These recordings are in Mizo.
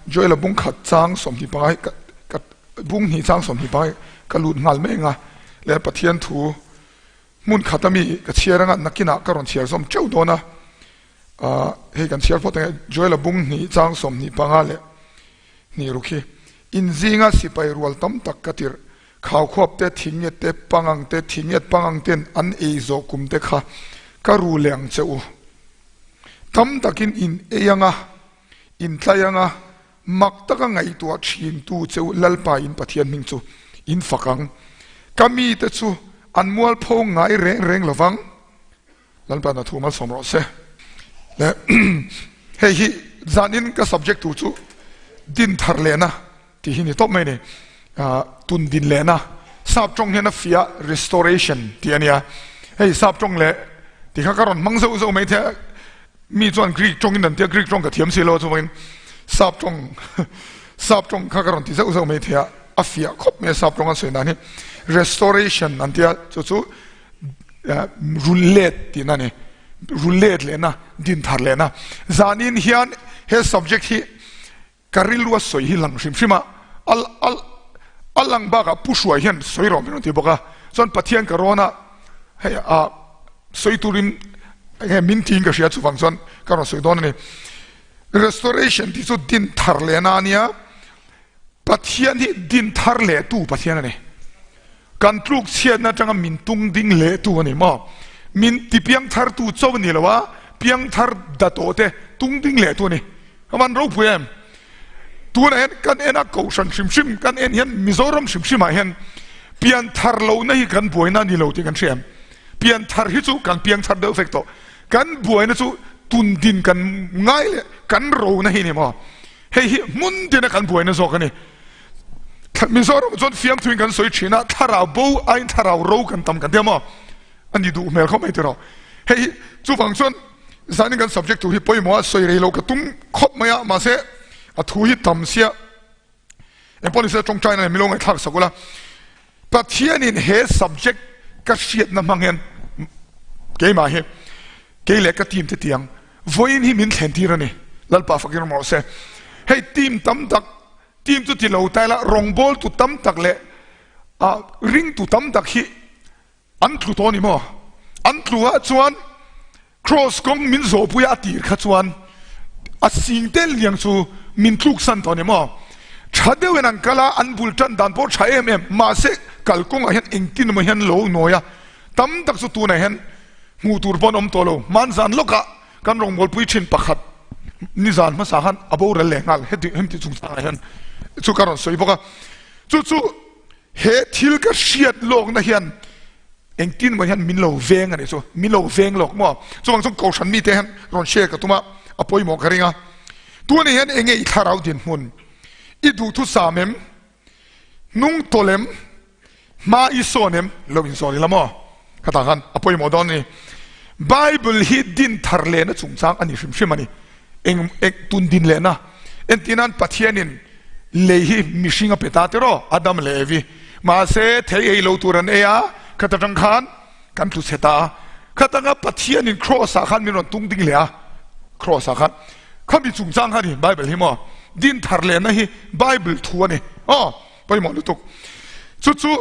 Joela bung khat chang 25 hi ka bung hnih chang 25 hi ka lut nghal mai anga leh Pathian thu hmun khat ami ka chhiar anga nakinah ka rawn chhiar zawm teuh dawn a hei kan chhiar phawt ange Joela bung hnih chang 25 leh hnih ruk hi inzinga sipai rual tam tak ka tirh Khaukhuap te, thingnget te, pangang te, thingnget pangang ten an ei zawh kum te kha ka ru leh ang che u. Tam takin in ei anga, in tlai anga, mak taka ngaihtuah thin tu che u Lalpa in Pathian hming chu in fak ang. Ka mite chu an mualpho ngai reng reng lovang. Lalpa na thu malsawm rawh se. Le hei hi zanin ka subject tur chu din thar lehna tih hi ni tawp mai ni. Tun din lehna sap tawng hian a fiah restoration tih a nia. Hei sap tawng leh ti kha ka rawn hmang zauh zauh mai thei a. Mi chuan Greek tawngin an tia Greek tawng ka thiam si lo chuvangin sap tawng sap tawng kha ka rawn ti zauh zauh mai thei a. A fiah khawp mai a sap tawng an sawi dan hi restoration an tia chu chu rul let tihna a ni rul let lehna din thar lehna zanin hian he subject hi ka rilru a sawi hi lang hrim hrim a al al a lang bakah pu hruai hian sawi rawh min rawn ti bawk a chuan Pathian ka rawn a hei a sawi turin enge min tiin ka hria chuvang chuan ka rawn sawi dawn a ni restoration tih chu din thar lehna a nia Pathian hi din thar lehtu Pathian a ni. Kan tluk chhiatna atanga min tung ding lehtu a ni maw? Min ti piang thartu cho a ni lo a, piang thar da tawh te tung ding lehtu a ni. Ka van ropui em? Tunah hian kan en a Kohhran hrim hrim kan en hian Mizoram hrim hrimah hian pian thar lohna hi kan buaina a ni lo tih kan hria em? Pian thar hi chu kan piang thar deuh vek tawh. Kan buaina chu tun din kan ngai leh kan rona hi a ni maw? Hei hi hmun tina kan buaina zawk a ni. Mizoram chuan fiamthuin kan sawi thin a, thlarau bo aiin thlarau ro kan tam kan tia maw? A ni duh hmel khawp mai tiraw. Hei hi chuvang chuan zanin kan subject tur hi pawimawh a sawi rei lo ka tum khawp mai a, mahse a thu hi tam sia engpawh nise tawngtaina leh milo ngaihthlak sak ula. Pathianin he subject ka hriatna hmang hian keimah hi kei leh ka team te tiang vawiin hi min thlen tir a ni. Lalpa fakin rawh se. Hei team tam tak, team chu ti lo ta ila rawngbawltu tam tak leh ringtu tam tak hi An tlu tawh a ni maw? An tlu ah chuan Cross kawng min zawhpui a tir kha chuan a sing tel niang chu min tluk san tawh a ni maw? Tha deuhin an kal a, an bul tan dan pawh tha em em, mahse kal kawngah hian engtin emaw hian lo nawi a, tam tak chu tunah hian hmuh tur pawh an awm tawh lo. Hmanzan lawkah kan rawngbawlpui thin pakhat nizan hmasa khan a boral leh nghal heti hemti chungchangah hian chu ka rawn sawi bawk a, chu chu He thil ka hriat lawkna hian engtin maw hian min lo veng a nih chu, min lo veng lawk maw? Chuvang chuan Kohhran mite hian rawn share ka tum a, a pawimawh ka ring a. Tunah hian enge i thlarau dinhmun? I duhthusam em? Hnung tawlh em? Hma i sawn em? Lo insawn ila maw? Khatah khan a pawimawh dawn a ni. Bible hi din thar lehna chungchang a ni hrim hrim a ni. Eng eng tun din lehna entir nan Pathianin lei hi mihring a pe ta tiraw Adam leh Evi. Mahse thei ei lo tur an ei a, khat atang khan kan tlu chhe ta a. Khatanga Pathianin Cross ah khan min rawn tung ding leh a, Cross ah khan khami chungchang kha a ni Bible hi maw. Din thar lehna hi Bible thu a ni. Aw pawimawh lutuk. Chu chu.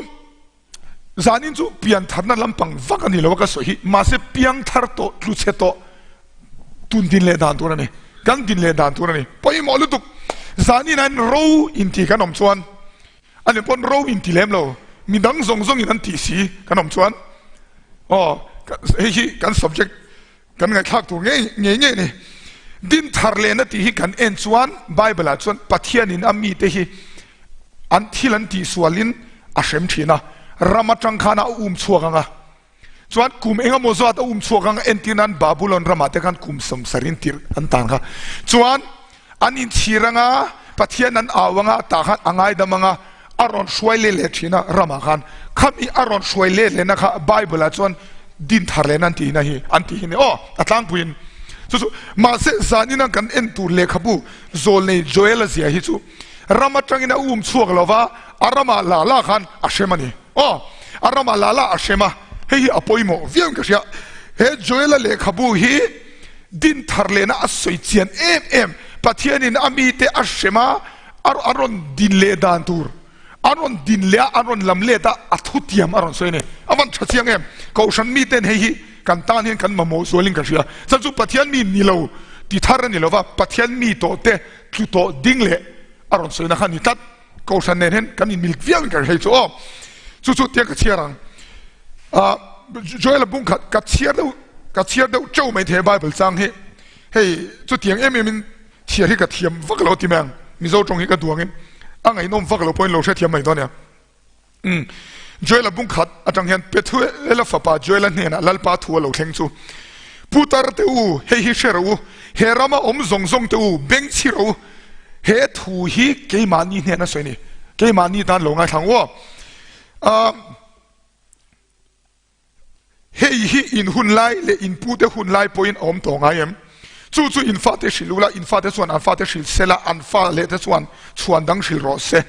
Zanin chu piantharna lampang vak a ni lo a ka sawi hi, mahse piangthar tawh, tluchhe tawh tun din leh dan tur a ni, kan din leh dan tur a ni. Pawimawh lutuk, zanin ah hian ro inti kan awm chuan, a ni pawn ro inti lem lo, midang zawng zawngin an tih si kan awm chuan, aw hei hi kan subject Kan ngaihthlak tur ngei ngei ngei a ni. Din thar lehna tih hi kan en chuan Bible ah chuan Pathianin a mite hi an thil an tihsualin a hrem thin a, ram atang khan a um chhuak ang a, chuan kum engemaw zat a um chhuak ang a, entir nan Babulon ramah te khan kum sawmsarin tirh an tan kha chuan An inchhir anga, Pathian an au anga, tah khan a ngaidam anga, a rawn hruai let leh thin a, ramah khan. Khami a rawn hruai let lehna kha Bible ah chuan din thar lehna an tihna hi an tih hi ni aw, a tlangpuiin. Chu chu, mahse zanina kan en tur lehkhabu Zawlnei Joel-a zia hi chu ram atangin a um chhuak lo va, a ramah la la khan a hrem a ni. Aw, a ramah la la a hrem a, hei hi a pawimawh viau in ka hria. He Joel-a lehkhabu hi. Din thar lehna a sawi chian em em. Pathianin a mite a hrem a, a rawn din leh dan tur, a rawn din leh a, a rawn lam let a, a thutiam a rawn sawi a ni. A van tha chiang em? Kohhran miten hei hi kan tan hian kan mamawh zualin ka hria. Chuan chu Pathian mi ni lo ti thar a ni lo va, Pathian mi tawh te tlu tawh ding leh a rawn sawina kha a ni tlat. Kohhran nen hian kan inmilk viauin ka hria chu aw. Chu chu tiang ka chhiar ang. Ah, Joel-a bung khat ka chhiar deuh, ka chhiar deuh teuh mai thei Bible chang hi. Hei chutiang em em in chhiar hi ka thiam vak lo ti mai ang. Mizo tawng hi ka duangin a ngaihnawm vak lo pawhin lo hrethiam mai dawn nia. Umm Joel-a bung khat atang hian Pethuela fapa Joel-a hnenah Lalpa thu a lo thleng chu, Putar te u, hei hi hre rawh u, he rama awm zawng zawng te u, beng chhi rawh u, he thu hi keimahni hnena sawi a ni, keimahni tan lo ngaithla ang u aw. Aaa. Hei hi in hun lai leh in pute hun lai pawhin a awm tawh ngai em? Chu chu in fate hrilh ula, in fate chuan an fate hrilh se la, an fa leh te chuan chhuan dang hrilh rawh se.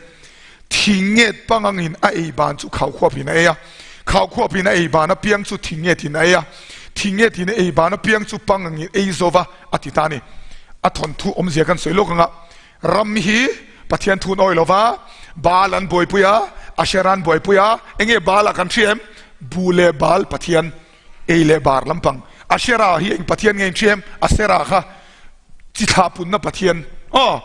Thingnget pangangin a ei ban chu khaukhuapin a ei a, khaukhuapin a ei ban apiang chu thingngetin a ei a, thingngetin a ei ban apiang chu pangangin ei zo va, a ti ta a ni. A thawnthu awmzia kan sawi lawk anga Ram hi Pathian thun awi lova, Baal an buaipui a, Asherah an buaipui a, enge Baal ah kan hria em? Bu leh Baal Pathian, ei leh bar lampang. Asherah hi eng Pathian nge in hria em? Asherah kha chi thlah punna Pathian. Aw,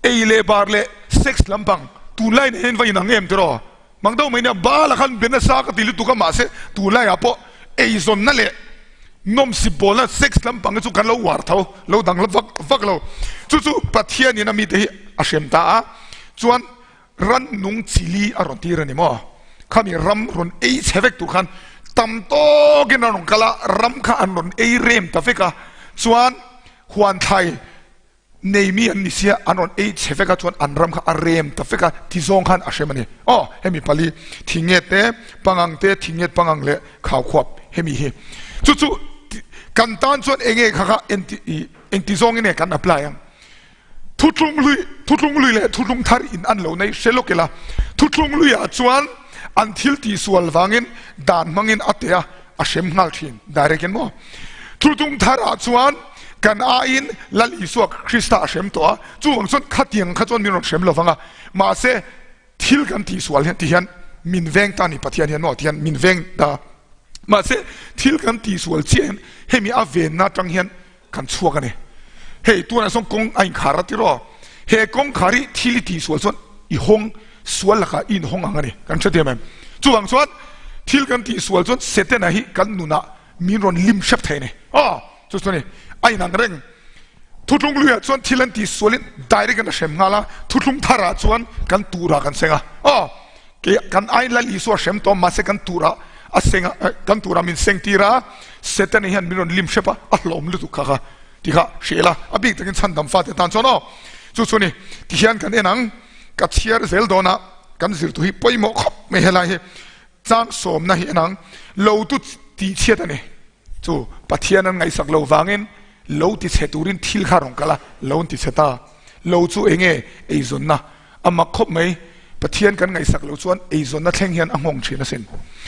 ei leh bar leh sex lampang tunlai nen hian va inang em tiraw? Mang deuh mai nia, Baal ah khan be nasa ka ti lutuk a, mahse tunlai ah pawh eizawnna leh nawmsip bawlna sex lampang hi chu kan lo uar tho, lo dang vak vak lo. Chu chu Pathian in a mite hi a hrem ta a, chuan rannung chili a rawn tir a ni maw? Khami ram rawn ei chhe vek tur khan tam tawkin a rawn kal a, ram kha an rawn ei rem ta vek a, chuan huan thlai Nei mi an ni sia, an rawn ei chhe vek a, chuan an ram kha a rem ta vek a, ti zawng khan a hrem a ni. Aw, hemi pali, thingnget te, pangang te, thingnget pangang leh khaukhuap, hemi hi. Chu chu kan tan chuan eng nge kha kha enti engti zawngin nge kan apply ang? Thutlung hlui, thutlung hlui leh thutlung thar in an lo nei hre lawk ila, thutlung hluiah chuan an thil tihsual vangin dan hmangin a teh a, a hrem nghal thin direct in maw? Thutlung thar ah chuan kan aiin Lal Isua Krista a hrem tawh a, chuvang chuan khatiang kha chuan min rawn hrem lovang a, mahse thil kan tihsual hian ti hian min veng ta a ni Pathian hian maw ti hian min veng ta, mahse thil kan tihsual chiah hian hemi a venna atang hian kan chhuak a ni. Hei tunah sawn kawng a inkhar a tiraw? He kawngkhar hi thil i tihsual chuan i hawng sual lakah i inhawng ang a ni. Kan hrethiam em? Chuvang chuan thil kan tihsual chuan Setana hi kan nunah min rawn lim hrep thei a ni. Aw, chu chu a ni. A inang reng. Thuthlung luiah chuan thil an tihsualin direct in a hrem nghal a, thuthlung tharah chuan kan turah kan seng a. Aw, kei kan aiin Lal Isua hrem tawh mahse kan turah a seng a, kan turah min seng tir a, Setana hian min rawn lim hrep a, a hlawm lutuk kha kha ti kha hria ila, a bik takin chhandam fate tan chuan aw, chu chu a ni. Tihian kan en ang, ka chhiar zel dawn a, kan zirtu hi pawimawh khawp mai helai hi. Chang sawmna hi en ang, lo tu tihchhiat a ni. Chu Pathian an ngaihsak lo vangin lo tichhe turin thil kha rawn kal a, lo an tichhe ta. Lo chu eng nge eizawnna? A mak khawp mai, Pathian kan ngaihsak lo chuan eizawnna thleng hian a nghawng thin asin.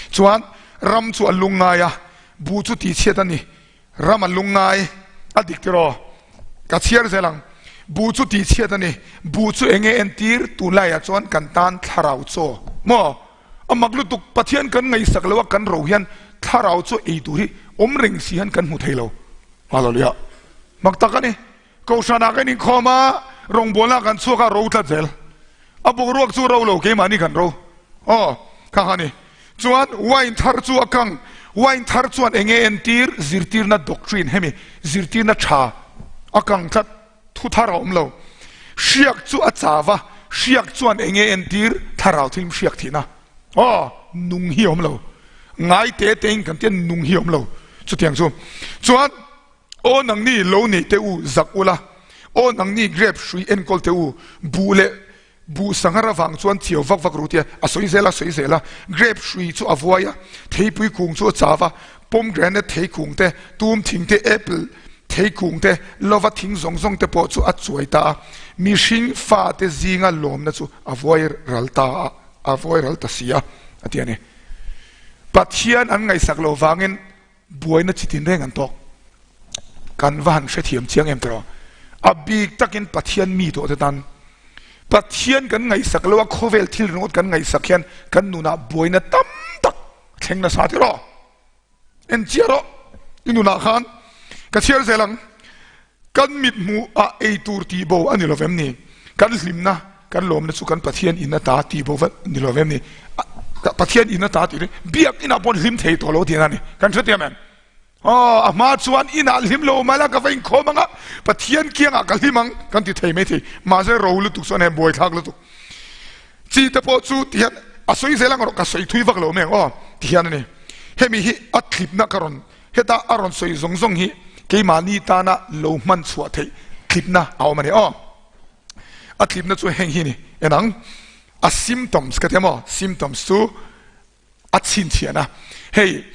Chuan ram chu a lungngai a, buh chu tihchhiat a ni. Ram a lungngai, a dik tiraw? Ka chhiar zel ang. Buh chu tihchhiat a ni. Buh chu eng nge entir? Tunlaiah chuan kan tan thlarau chaw maw? A mak lutuk, Pathian kan ngaihsak lo a, kan ro hian thlarau chu ei tur hi awm reng si hian kan hmu thei lo. Hallelujah. Mak tak a ni. Kohhranah kan inkhawm a, rawngbawlna kan chhuak a, ro tlat zel. A boruak chu ro lo, keimahni kan ro. Aw, kha kha ni. Chuan wine thar chu a kang. Wine thar chuan eng nge entir? Zirtirna doctrine hemi zirtirna tha a kang tlat. Thu thar a awm lo. Hriak chu a chau va, hriak chuan eng nge entir? Thlarau thil hriak thihna. Aw, nung hi a awm lo. Ngai te tein kan tia nung hi a awm lo. Chutiang chu. Chuan, aw nangni lo nei teh u, zak ula. Aw nangni grape hrui enkawl teh u, buh leh Buh sanghar avang chuan chiau vak vak ru tia a sawi zel a sawi zel a, grape hrui chu a vuai a, theipui kung chu a chau a, pomegranate thei kung te, tum thing te, apple thei kung te, lova thing zawng zawng te pawh chu a chuai ta a, mihring fate zinga lawmna chu a vuai ral ta a, a vuai ral ta si a, a ti a ni. Pathian an ngaihsak loh vangin Buaina chi tin reng an tawk. Kan va han hrethiam chiang em tiraw? A bik takin Pathian mi tawh te tan Pathian kan ngaihsak lo a, khawvel thil ringawt kan ngaihsak hian kan nunah buaina tam tak thleng nasa ti rawh. En chiah rawh i nunah khan ka chhiar zel ang. Kan mithmuh ah ei tur tih bo a ni lo vem ni? Kan hlimna, kan lawmna chu kan Pathian in ata tih bo va ni lo vem ni? Pathian in ata tih biak inah pawh hlim thei tawh lo tihna a ni. Kan hrethiam em? Aw, a hma chuan inah hlim lo mai la, ka va inkhawm ang a, Pathian kiangah ka hlim ang kan ti thei mai thei. Mahse ro lutuk chuan hei buaithlak lutuk. Chi te pawh chu ti hian a sawi zel ang erawh ka sawi thui vak lo mai ang aw ti hian a ni. Hemi hi a tlipna ka rawn heta a rawn sawi zawng zawng hi keimahni tana lo hman chhuah theih tlipna a awm a ni aw. A tlipna chu heng hi a ni en ang a symptoms ka ti a maw symptoms chu a chhinchhian a, hei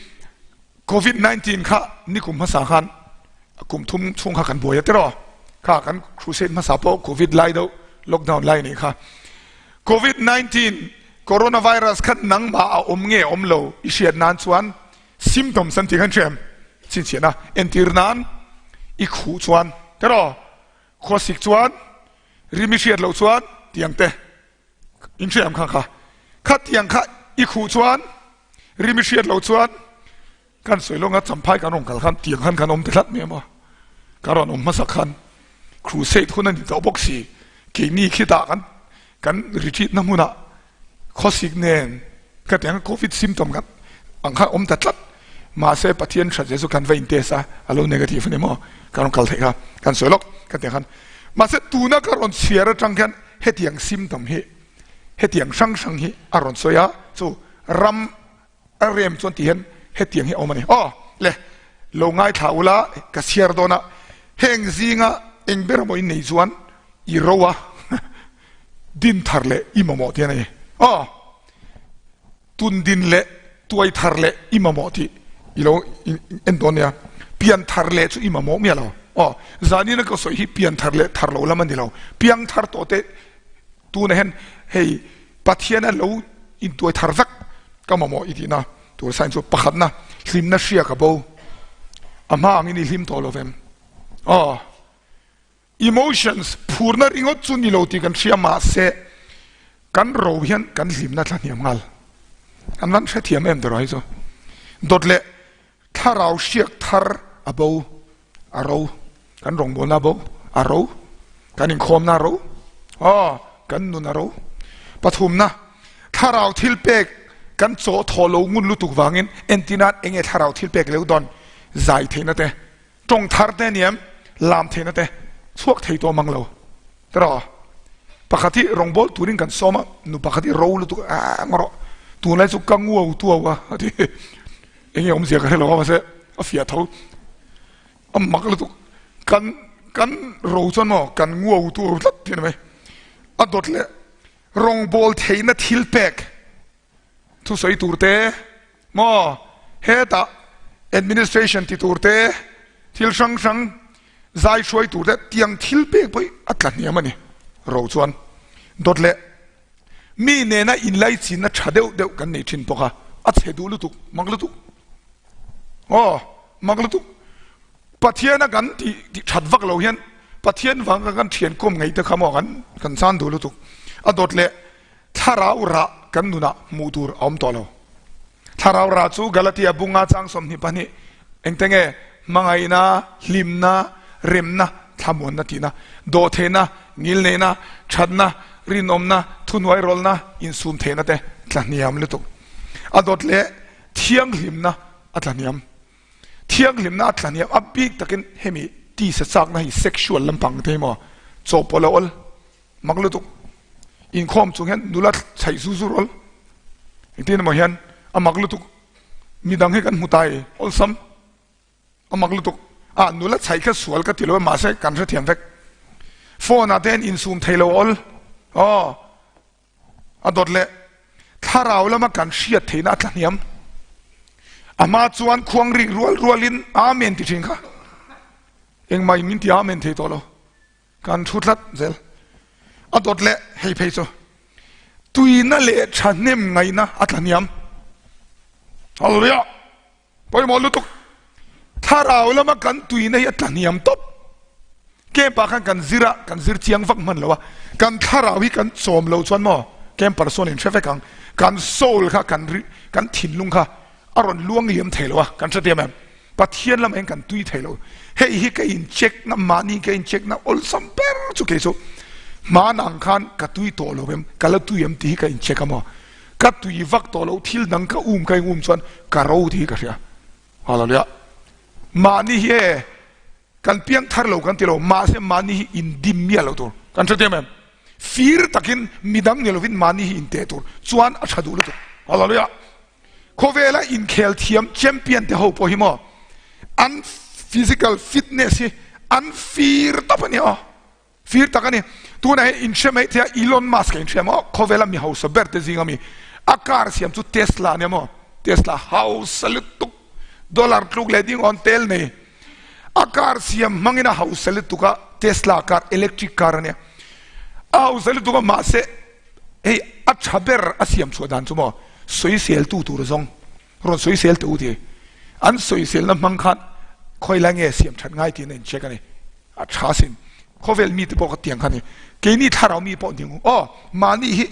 Covid 19 kha nikum hmasa khan kum thum chhung kha kan buai a tiraw kha kan crusade hmasa pawh Covid lai deuh lockdown lai anih kha Covid 19 coronavirus kha nangmah a awm nge awm lo i hriat nan chuan symptoms an tih khan hriam chhinchhian a entir nan i khuh chuan tiraw khuasik chuan rim i hriat loh chuan tiang te In hriam kha kha khatiang kha i khuh chuan rim i hriat loh chuan kan sawi lawnga champhai kan rawn kal khan tiang khan kan awm ta tlat mai a maw ka rawn awm hmasa khan crusade hun a ni tawh bawk si keini khitah kan kan retreat na hmunah khawsik nen khatiang covid symptom kan ang khan awm ta tlat mahse Pathian hrat Jesu kan va in test a a lo negative a ni maw ka rawn kal theih kha kan sawi lawk khatiang khan mahse tuna ka rawn chhiar atang khian Hetiang symptom hi hetiang hrang hrang hi a rawn sawi a, chu ram a rem chuan ti hian hetiang hi a awm a ni. Aw le, lo ngaithla ula ka chhiar dawn a, heng zinga eng ber emaw in nei chuan i ro a, din thar leh i mamawh tih a ni. Aw. Tun din leh tuai thar leh i mamawh tih i lo en dawn nia. Pian thar leh chu i mamawh miah lo. Aw, zanin a ka sawi hi pian thar leh thar lo lam a ni lo. Piang thar tawh te tunah hian hei Pathian a lo intuai thar vek ka mamawh i tihna tur sign chu pakhatna hlimna hria ka bo. A hma angin i hlim tawh lo vem. Aw. Emotions, phurna ringawt chu ni lo tih kan hria mahse kan ro hian kan hlimna thla hniam nghal. An van hrethiam em tiraw hei chu. Dawt leh thlarau hriak thar a bo, a ro, kan rawngbawlna a bo, a ro, kan inkhawmna a ro, aw, kan nun a ro. Pathumna, thlarau thil pek kan chawh thawh lo ngun lutuk vangin entirnan enge thlarau thil pek leu dawn zai theihna te, Tawng thar te aniam, lam theihna te chhuak thei tawh mang lo. Tiraw? Pakhat hi rawngbâwl turin kan sawm a, nu pakhat hi ro lutuk a ang rawh. Tunlai chu ka nguau tuau a, a ti. Eng nge awmzia ka hre lo a, mahse a fiah tho. A mak lutuk. Kan kan ro chuan maw kan nguau tuau tlat tih a ni mai. A dawt leh rawngbâwl theihna thil pek. Thusawi tur te maw hetah administration ti tur te thil hrang hrang zai hruai tur te tiang thil pek pawh hi a tla hniam a ni ro chuan dawt leh mi nena inlaichinna tha deuh deuh kan nei thin bawk a a chhe duh lutuk mak lutuk aw mak lutuk Pathiana kan tih tih that vak lo hian Pathian vanga kan thian kawm ngei te kha maw kan kan chan duh lutuk a dawt leh Thlarau rah kan nunah hmuh tur a awm tawh lo. Thlarau rah chu Galatia bunga chang 22 engte nge? Hmangaihna, hlimna, remna, thlamuanna tihna, dawhtheihna, ngilneihna, thatna, rinawmna, thuhnuairawlna, insumtheihna te tlahniam lutuk. A dawt leh thianghlimna a tlahniam. Thianghlimna a tlahniam a bik takin hemi tisa chakna hi sexual lampang te hi maw chawhpawlh a awl. Mak lutuk. Inkhawm chung hian nula chhaih zu zu rawl. Engtin emaw hian a mak lutuk. Midang hi kan hmu ta i awlsam. A mak lutuk. A nula chhaih kha sual ka ti lo a mahse kan hrethiam vek. Phone ah te hian insum thei lo awl. Aw. A dawt leh thlarau lama kan hriat theihna a tla hniam. A hma chuan khuang rik rual rualin Amen ti thin kha. Engmah in min ti Amen thei tawh lo. Kan thu tlat zel. A dawt leh hei phei chu tuina leh thahnem ngaihna a tla hniam. Hallelujah! Pawimawh lutuk. Thlarau lama kan tuina hi a tla hniam tawp. Camp ah khan kan zir a, kan zir chiang vak hman lo a, kan thlarau hi kan chawm lo chuan maw camper sawn in hre vek ang, kan soul kha kan ri kan thinlung kha a rawn luang liam thei lo a, kan hre tiam em? Pathian lamah hian kan tui thei lo, hei hi ka in check na mahni ka in check na awlsam ber chu kei chu hman ang khan ka tui tawh lo em, ka la tui em tih hi ka in check a maw, ka tui vak tawh lo thil dang ka um ka in um chuan ka ro tih hi ka hria, Hallelujah mahni hi e. Kan piang thar lo kan ti lo, mahse mahni hi indim miah lo tur kan hre tiam em? Fir takin midang ni lovin mahni hi inteh tur chuan a tha duh lutuk. Hallelujah! Khawvela inkhel thiam champion te ho pawh hi maw an physical fitness hi an fir tawp a nia aw. Fir tak a ni. Tunah hian inhre mai thei a, Elon Musk a inhre maw? Khawvela mi hausa ber te zinga mi a car siam chu Tesla a nia maw? Tesla hausa lutuk, dollar tluk leh ding awn tel nei. A car siam hmangin a hausa lutuk a, Tesla car, electric car a nia. A hausa lutuk a, mahse hei a tha ber a siam chhuah dan chu maw? Sawiseltu tur zawng rawn sawisel teh u ti. An sawiselna hmang khan khawilai nge siam that ngai tiin a incheck a ni. A tha sin. Khawvel mite pawh ka tiang kha ni. Keini thlarau mi pawh ding aw mahni hi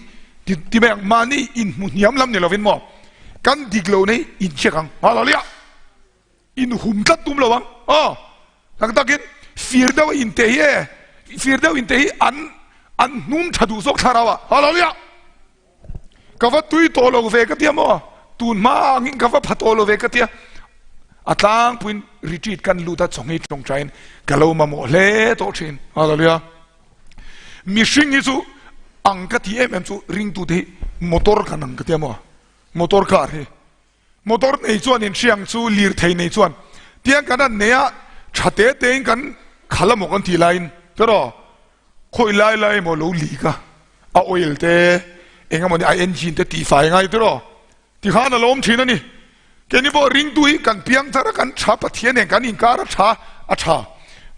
ti ti mai ang mahni inhmu hniam lam ni lovin maw kan dik lo nei incheck ang. Hallelujah! Inhum tlat tum lo ang aw tak takin fir deuh inte hi e fir deuh inte hi an an hnum tha duh zawk thlarau ah. Hallelujah! Ka va tui tawh lo ve ka tia maw? Tun hma angin ka va pha tawh lo ve ka tia. A tlangpuiin retreat kan lut a, chawngei tawngtaiin ka lo mamawh hle tawh thin. Hallelujah. Mihring hi chu ang ka ti em em chu ringtute hi motor kan ang ka tia maw? Motor car hi. Motor nei chuan inhriang chu lirthei nei chuan tiang kan han nei a, tha te tein kan khal amaw kan tih laiin tiraw khawi lai lai emaw lo leak a, a oil te eng emaw ni a engine te tihfai ngai tiraw tikhan a lo awm thin a ni. Keini pawh ringtu hi kan piang thar a, kan tha Pathian nen kan inkar a tha a tha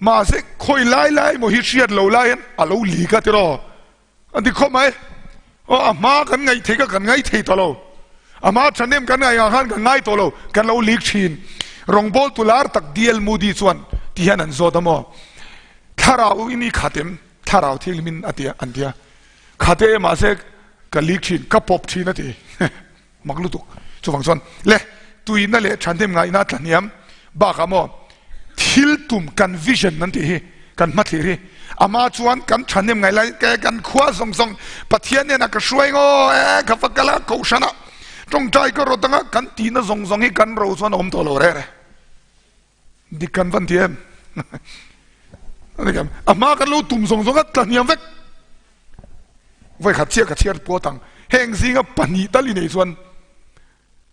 mahse khawi lai lai emaw hi hriat lo lai hian a lo leak a tiraw. An ti khawp mai. Aw, a hma kan ngaih thei kha kan ngaih thei tawh lo. A hma thahnem kan ngaih ang khan kan ngai tawh lo, kan lo lik thin. Rawngbawltu lar tak DL Moody chuan ti hian an zawt a maw? Thlarau in i khat em? Thlarau thilhmin a ti a, an ti a. Khat e, mahse ka lik thin, ka pawp thin a ti. Mak lutuk. Chuvang chuan le tuina leh thahnem ngaihna tla hniam bakah maw thil tum kan vision an tih hi kan hmathlir hi ama chuan kan thahnem ngaih lai ke kan khua zawng zawng Pathian hnenah ka hruai ngaw e ka va kal a kohhran ah tawngtai ka rawt anga kan tihna zawng zawng hi kan ro chuan a awm tawh lo reh reh. Dik kan van ti em? A hma kan lo tum zawng zawng a tla hniam vek. Voi khat chiah ka chhiar puat ang. Heng zinga pahnih tal i nei chuan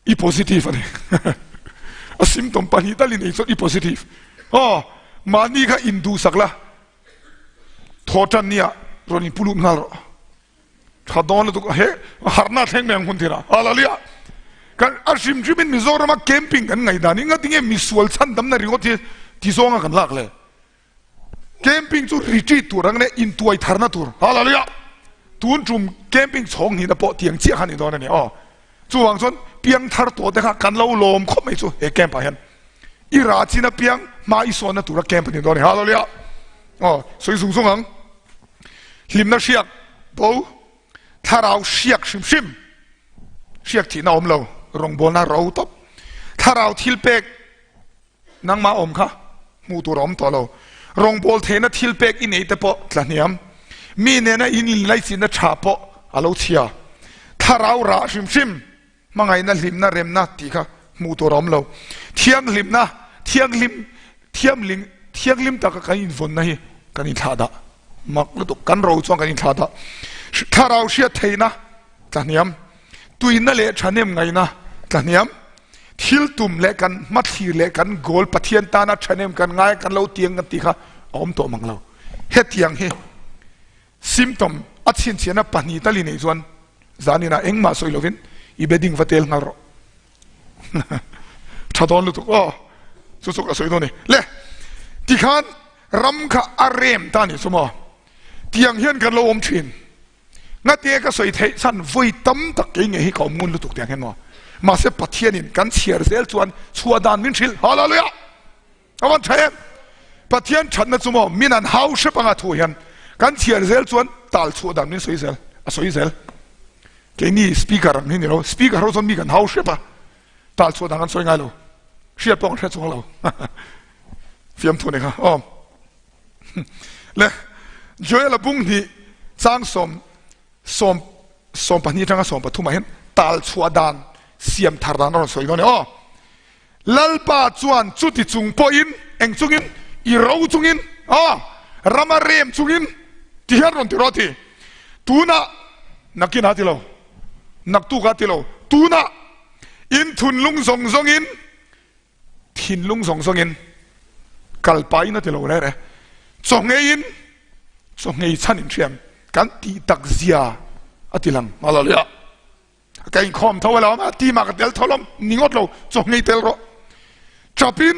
i positive a ni. A symptom pahnih tal i nei chuan i positive. Aw, mahni kha induhsak la, thaw tan nia rawn inpu lut nghal rawh. Tha dawn lutuk he harhna thleng mai ang hun thira. Hallelujah. Kan a hrim hrim in Mizoram a camping kan ngaih dan hi nga tinge misual chhan damna ringawt hi ti zawnga kan lak le. Camping chu retreat tur ang ne intuai tharna tur. Hallelujah. Tun tum camping chhawng hnihna pawh tiang chiah kha ni dawn a ni aw. Chuvang chuan piang thar tawh te kha kan lo lawm khawp mai chu he camp ah hian. I rah chin a piang hma i sawnna tura camp a ni dawn a ni. Hallelujah. Aw sawi zung zung ang. Hlimna hriak bo, thlarau hriak hrim hrim, hriak thihna awm lo, rawngbawlna ro tawp, thlarau thil pek nangmah awm kha hmuh tur a awm tawh lo, rawngbâwl theihna thil pek i neih te pawh tla hniam, mi nena in inlaichinna tha pawh a lo chhia, thlarau rah hrim hrim. Hmangaihna, hlimna, remna tih kha hmuh tur a awm lo. Thianghlimna, thianghlim, thiamling, thianghlim taka kan invawnna hi kan inthlah dah. Mak lutuk, kan ro chuan kan inthlah dah. Thlarau hriat theihna tla hniam, tuina leh thahnem ngaihna tla hniam, thil tum leh kan hmathlir leh kan goal Pathian tana thahnem kan ngai kan lo tiang kan tih kha a awm tawh mang lo. Hetiang hi Symptom a chhinchhiahna pahnih tal i neih chuan zaninah engmah sawi lovin i bedding va tel nghal rawh. Tha dawn lutuk aw. Chu chu ka sawi dawn ni. Le, tikhan ram kha a rem ta ni chu maw? Tiang hian kan lo awm thin. Ngatinge ka sawi theih chhan vawi tam tak kei ngei hi ka awm ngun lutuk tiang hian maw? Mahse Pathianin kan chhiar zel chuan chhuah dan min hrilh. Hallelujah! A van tha em! Pathian thatna chu maw min an hau hrep anga thu hian kan chhiar zel chuan tal chhuah dan min sawi zel a sawi zel. Keini speaker ang hi ni lo, speaker ho chuan mi kan hau hrep a, tal chhuah dan kan sawi ngai lo, hriat pawh kan hre chuang lo. Fiamthu ni kha aw. Le Joel-a bung hnih chang sawm sawm 12 atanga 13 ah hian tal chhuah dan siam thar dan a rawn sawi dawn e aw. Lalpa chuan chuti chung pawhin eng chungin i ro chungin aw rama rem chungin ti hian rawn ti rawh ti. Tunah nakinah ti lo, naktukah ti lo, tunah in thunlung zawng zawngin Thinlung zawng zawngin kal pahin a ti lo reh reh. Chawngheiin chawnghei chhan inhriam kan tih tak zia a ti lang. Hallelujah. Ka inkhawm tho alawm a, team ah ka tel tho alawm, ni ngawt lo, chawnghei tel rawh. Chapin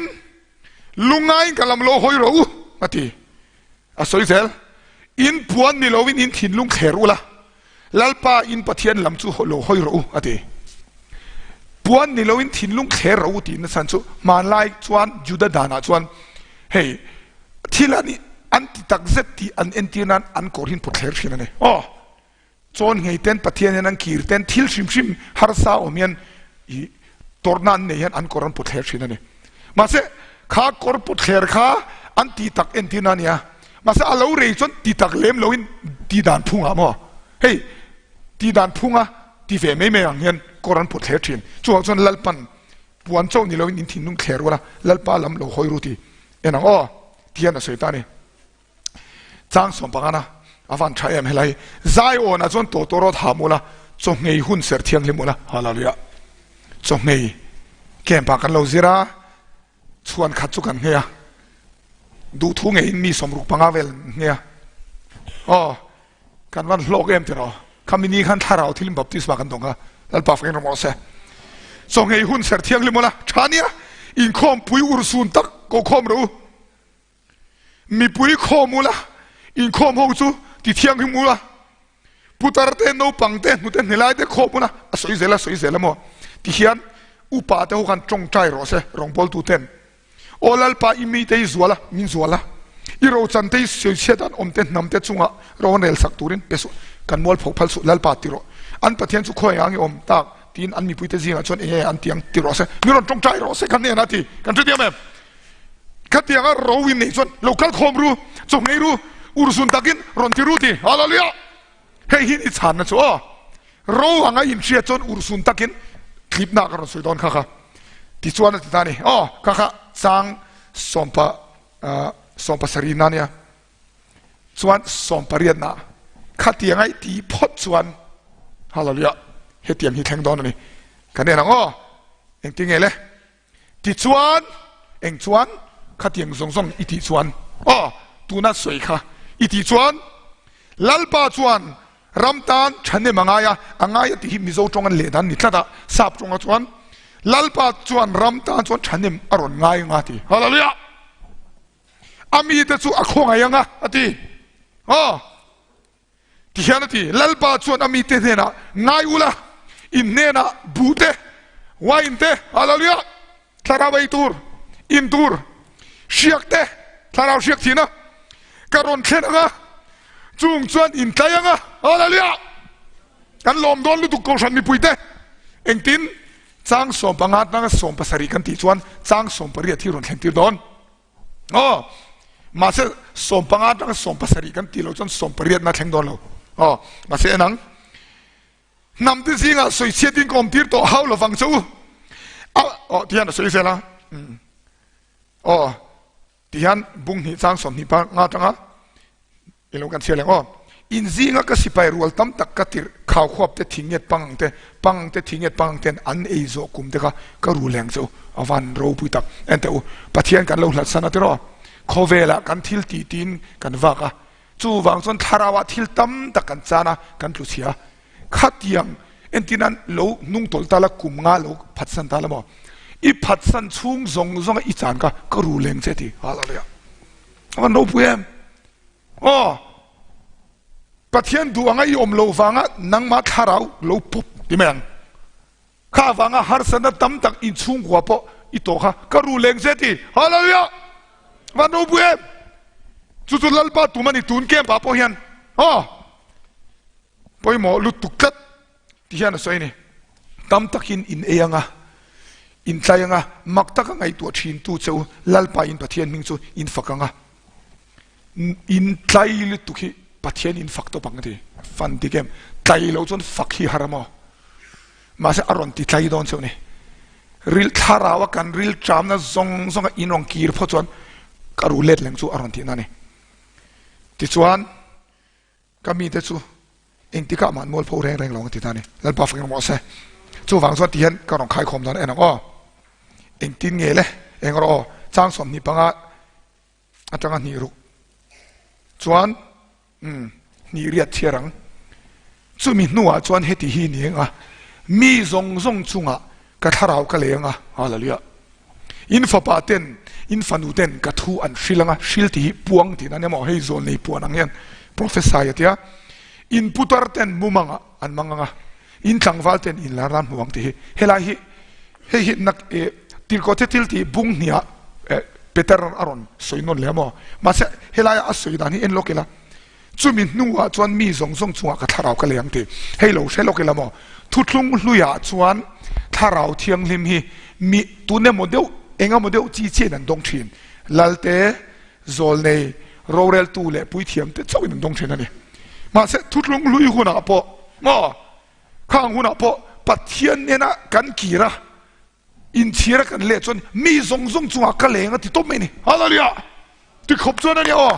lungaiin ka lam lo hawi rawh u a ti. A sawi zel, In puan ni loin in thinlung thler ula, Lalpa in Pathian lam chu lo hawi rawh u, a ti. Puan ni loin thinlung thler rawh u tihna chhan chu hmanlai chuan Juda danah chuan hei thil an an ti takzet tih an entir nan an kawr hin pawt thler thin a ni. Aw! Chawn nghei ten Pathian hian an kir ten thil hrim hrim harsa awm hian i tawrhna an nei hian an kawr an pawt thler thin a ni. Mahse kha kawr pawt thler kha an ti tak entirna a nia. Mahse a lo rei chuan ti tak lem loin ti dan phungah maw hei ti dan phunga ti ve mai mai ang hian kawr an pawt thler thin. Chuvang chuan Lalpan puan chauh ni loin in thinlung thler rual a Lalpa lam lo hawi ru ti en ang aw ti hian a sawi ta a ni. Chang sawmpangana a van tha em helai Zion ah chuan tawtawrawt ha mul a chawhngei hun serh thianghlim mul a Hallelujah chawhngei camp ah kan lo zir a chhuan khat chu kan nghei a duhthu ngeiin mi 65 vel nghei a aw Kan van hlawk em tiraw? Khami ni khan thlarau thil baptisma kan dawng kha Lalpa fakin rawng rawh se. Chawnghei hun ser thianghlim ula tha nia inkhawm pui urhsun tak ko khawm rawh u. Mipui khawm ula inkhawm ho chu ti thianghlim ula putar te naupang te hnute hnilai te khawm ula a sawi zel a sawi zel a maw ti hian upa te ho khan tawngtai rawh se rawngbawltu ten. Aw Lalpa, i mite i zual a, min zual a, i rochan te i sawichhiat an awm te hnam te chunga ro an rel sak turin pe suh, kan mualpho phal suh, Lalpa ti rawh. An Pathian chu khawi ang i awm tak tiin an mipuite zingah chuan enge an ti ang ti rawh se, mi rawn tawngtai rawh se kan hnenah ti, kan hrethiam em? Khatianga ro in neih chuan lo kal khawm ru, chaw ngei ru, urhsun takin rawn ti ru ti, Hallelujah! Hei hi ni chhanna chu aw. Ro anga inhriat chuan urhsun takin tlipna ka rawn sawi dawn kha kha. Tichuan a ti ta a ni. Aw, kha kha chang sawmpa sawmpasarihna nia. Chuan sawmpariatna khatianga i tih phawt chuan Hallelujah hetiang hi thleng dawn a ni. Kan en ang aw. Engtin nge le? Tichuan, eng chuan khatiang zawng zawng i tih chuan, aw, tuna sawi kha i tih chuan, Lalpa chuan ram tan thahnem a ngai a, a ngai a tih hi Mizo tawng an leh dan ni tlat a, Sap tawnga chuan Lalpa chuan ram tan chuan thahnem a rawn ngai anga a ti. Hallelujah! A mite chu a khawngaih anga a ti. Aw! Tihian a ti, Lalpa chuan a mite hnenah, Ngai ula, in hnenah buh te, wine te, hallelujah, thlarau ei tur, in tur, hriak te, thlarau hriak thina ka rawn thlen ang a, chung chuan in tlai ang a, hallelujah! Kan lawm dawn lutuk Kohhran mipuite, engtin chang 15 atanga 17 kan tih chuan chang 18 hi rawn thlen tir dawn. Aw, mahse 15 atanga 17 kan tih loh chuan 18 na thleng dawn lo. Aw, mahse en ang. Hnam te zingah sawichhiat in ka awm tir tawh hau lovang che u. A, aw, tihian a sawi zel a. Aw, tihian bung hnih chang 25 atanga I lo kan chhiar leng aw. In zinga ka sipai rual tam tak ka tirh khaukhuap te thingnget pang ang te, pang ang te thingnget pang ang ten an ei zawh kum te kha ka ru leng che u. A van ropui tak. En teh u, Pathian kan lo hlat san a tiraw? Khawvelah kan thil tih tiin kan vak a, chuvang chuan thlarauah thil tam tak kan chan a, kan tlu chhia. Khatiang entir nan lo hnung tawlh ta la, kum nga lo phatsan ta la maw? I phatsan chhung zawng zawnga i chan kha ka ru leng che ti. Hallelujah. A van ropui em? Aw, Pathian duh anga i awm loh vanga nangmah thlarau lo pawp ti mai ang. Kha avanga harsatna tam tak inchhungkua pawh i tawh kha ka ru leng che ti. Hallelujah! Van ropui em! Chu chu Lalpa tum a ni tun camp ah pawh hian aw pawimawh lutuk tlat ti hian a sawi a ni. Tam takin in ei anga, in tlai anga, mak taka ngaihtuah thin tu che u Lalpa in Pathian hming chu in fak anga, in tlai lutuk hi Pathian in fak tawp ang a ti. Fan dik em? Tlai lo chuan fak hi har a maw? Mahse a rawn ti tlai dawn cheu ni. Ril thlarau a kan ril tramna zawng zawng a in rawn kir phawt chuan ka ru let leng chu a rawn tihna a ni. Tichuan ka mite chu engtikah mah an mual pho reng reng lo ang ti ta a ni. Lalpa fakin rawh se. Chuvang chuan tihian ka rawn khaikhawm dawn en ang aw. Engtin nge le? Eng rawh aw. Chang 25 atanga hnih ruk chuan umm hnih riat chhiar ang. Chumi hnuah chuan heti hi ni eng a, mi zawng zawng chungah ka thlarau ka leng a, Hallelujah. In fapa ten, in fanu ten ka thu an hril ang a, hril tih hi puang tihna ania maw, hei zawl nei puan ang hian prophesy a tia, in putar ten mumangah an mang ang a, in tlangval ten in lar nan hmu ang tih hi helai hi hei hi nak eh tirhkoh te thil tih bung hniah eh Peter a rawn sawi nawn leh a maw mahse helaia a sawi dan hi en lawk ila chumi hnuah chuan mi zawng zawng chungah ka thlarau ka lei ang tih hei lo hre lawk ila maw thuthlung hluiah chuan thlarau thianghlim hi mi tun emaw deuh eng emaw deuh chi chiahin an dawng thin Lalte Zawlnei roreltu leh puithiamte chauhin an dawng thin a ni. Mahse, thutlung hlui hunah pawh maw, khang hunah pawh Pathian nena kan kir a, inchhir a kan leh chuan mi zawng zawng chungah ka leng a ti tawp mai a ni. Hallelujah! Ti khawp chuan a nia aw.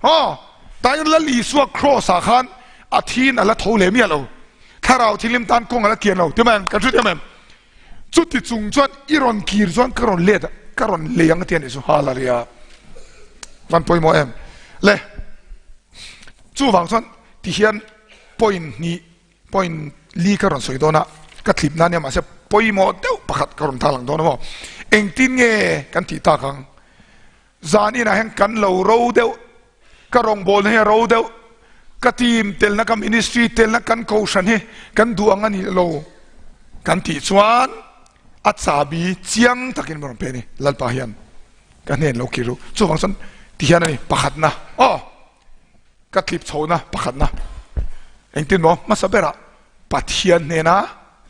Aw, tain Lal Isua Kraws ah khan a thiin a la tho leh miah lo. Thlarau Thianghlim tan kawng a la kian lo. Ti mai ang, kan hrethiam em? Chuti chung chuan i rawn kir chuan ka rawn let a, ka rawn lei ang a ti a nih chu. Hallelujah. Van pawimawh em? Le, chuvang chuan ti hian point hnih, point li ka rawn sawi dawn a, ka tlip nan nia mahse pawimawh deuh pakhat ka rawn tarlang dawn a maw. Engtin nge kan tih tak ang? Zan inah hian kan lo ro deuh, ka rawngbawlna hi a ro deuh, ka team telna, ka ministry telna, kan kohhran hi kan duh ang a nih lo kan tih chuan a chabi chiang takin min rawn pe a ni. Lalpa hian ka hnen lo kir u. Chuvang chuan ti hian a ni pakhatna, aw ka tlip chhohna pakhatna engtin maw hmasa berah Pathian hnena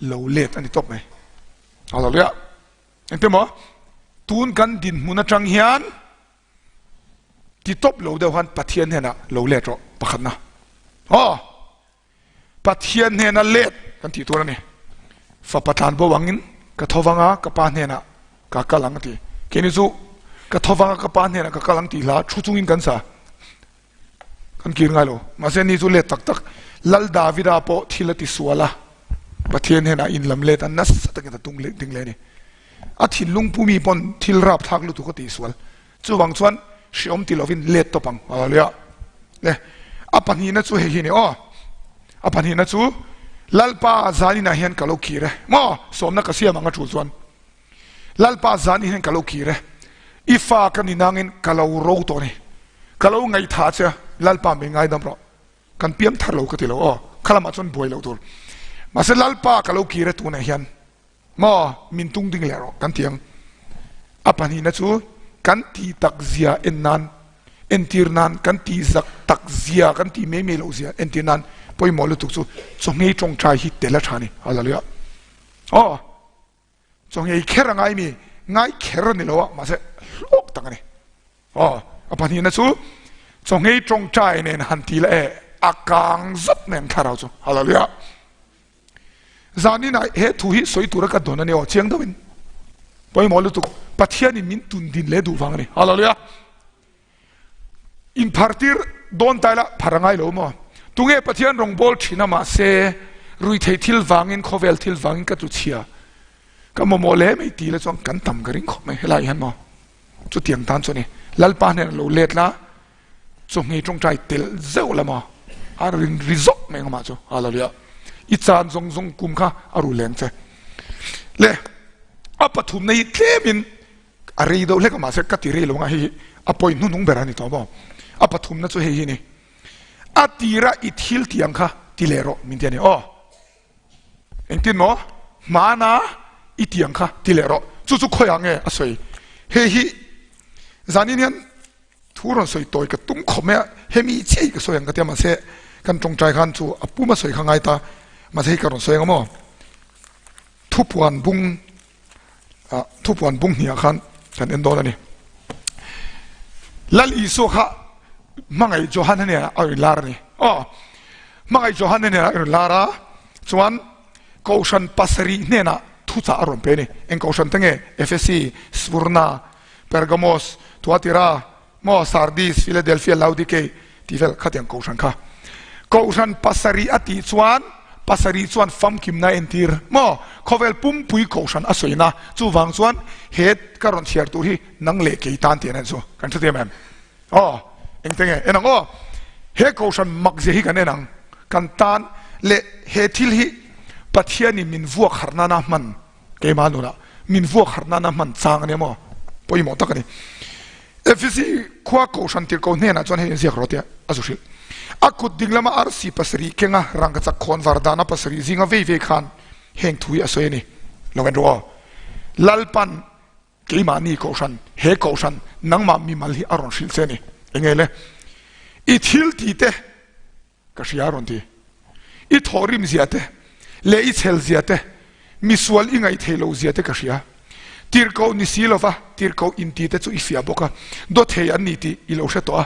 lo let a ni tawp mai. Hallelujah. Engte maw? Tun kan dinhmun atang hian ti tawp lo deuh han Pathian hnenah lo let rawh pakhatna. Aw! Pathian hnena let kan tih tur a ni. Fapa tlan bo angin ka tho vang a, ka pa hnenah ka kal ang a ti. Keini chu ka tho vang a, ka pa hnenah ka kal ang tih hla thu chungin kan sa. Kan kir ngai lo. Mahse ni chu let tak tak Lal Davida pawh thil a ti sual a, Pathian hnenah in lam let a nasa takin a tung leh ding leh a ni. A thinlung pumi pawn thil rapthlak lutuk a ti sual. Chuvang chuan hreawm ti lovin let tawp ang. Hallelujah. Le a pahnihna chu hei hi ni aw. A pahnihna chu Lalpa zaninah hian ka lo kir e. Maw sawmna ka siam ang a tul chuan. Lalpa zan in hian ka lo kir e, i fa ka ni nangin ka lo ro tawh a ni, ka lo ngaihthah che a, Lalpa min ngaidam rawh, kan piam thar lo ka ti lo aw, kha lamah chuan buai loh tur, mahse Lalpa ka lo kir e tunah hian maw min tung ding leh rawh kan ti ang. A pahnihna chu kan tih tak zia en nan, entir nan, kan tih zak tak zia, kan tih mai mai loh zia entir nan pawimawh lutuk chu chawhngei tawngtai hi tel a tha a ni. Hallelujah. Aw. Chawngei kher a ngai mi? Ngai kher a ni lo a, mahse hlawk tak a ni. Aw, a pahnihna chu chawngei tawngtai nen han ti la e, a kang zat mai ang thlarau chu. Hallelujah! Zanin ah he thu hi sawi tura ka dawn a ni aw, chiang deuhin. Pawimawh lutuk, Pathianin min tundin leh duh vang a ni. Hallelujah! Inphartir dawn ta ila phar a ngai lo maw? Tunge Pathian rawngbâwl ṭhin a mahse ruithei thil vangin khawvel thil vangin ka tlu chhia ka mamawh hle mai ti la chuan kan tam ka ring khawp mai helai hian maw? Chutiang tan chuan i Lalpa hnenah lo let la chawhmeh ṭawngṭai tel zeuh la maw? A rin ri zawk mai engmah chu Hallelujah i chan zawng zawng kum kha a ru leng che le a pathumna hi tlemin A rei deuh hlek a mahse ka ti rei lo anga hei hi a pawi hnuhnung ber a ni tawh maw? A pathumna chu hei hi ni. A tira i thil tih ang kha ti leh rawh min ti a ni aw. Engtin maw? Hmana i tih ang kha ti leh rawh. Chu chu khawiah nge a sawi? Hei hi zanin hian. Thu rawn sawi tawi ka tum khawp mai a, hemi chiah hi ka sawi ang ka ti a, mahse kan tawngtai khan chu a puma sawi kha ngai ta, mahse hei ka rawn sawi ang maw? Thupuan bung ah thupuan bung hniah khan kan en dawn a ni. Lal Isua kha hmangaih Johana nen a rawn lar a ni. Aw, hmangaih Johana nen a rawn lar a, chuan Kohhran pasarih hnenah thuchah a rawn pe a ni. Eng Kohhran te nge? Efesi, Smurna, Pergamos, Thuatira, maw, Sardis, Philadelphia, Laodikei tih vel khatiang Kohhran kha. Kohhran pasarih a tih chuan pasarih chuan famkimna a entir maw? Khawvel pumpui Kohhran a sawina. Chuvang chuan he ka rawn chhiar tur hi nang leh kei tan tih an en chu kan hre thiam em? Aw, engte nge en ang aw? He Kohhran makzia hi kan en ang. Kan tan leh he thil hi Pathianin min vuak harh nana hman, keimah nunah min vuak harh nana hman chang a nia maw? Pawimawh tak a ni. Efesi khua Kohhran tirhkoh hnenah chuan hei inziak rawh tia a zu hrilh. A kut ding lama arsi pasarih kenga rangkachak khawn var dana pasarih zinga vei vei khan heng thu hi a sawi a ni. Lo en rawh aw. Lalpan Keimahni Kohhran, he Kohhran nangmah mimal hi a rawn hrilh che a ni. Enge le? I thil ti te ka hria a rawn ti. I thawhrim zia te leh i chhel zia te, misual i ngaih theih loh zia te ka hria. Tirhkoh ni si lova tirhkoh inti te chu i fiah bawk a, dawthei an ni tih i lo hre tawh a.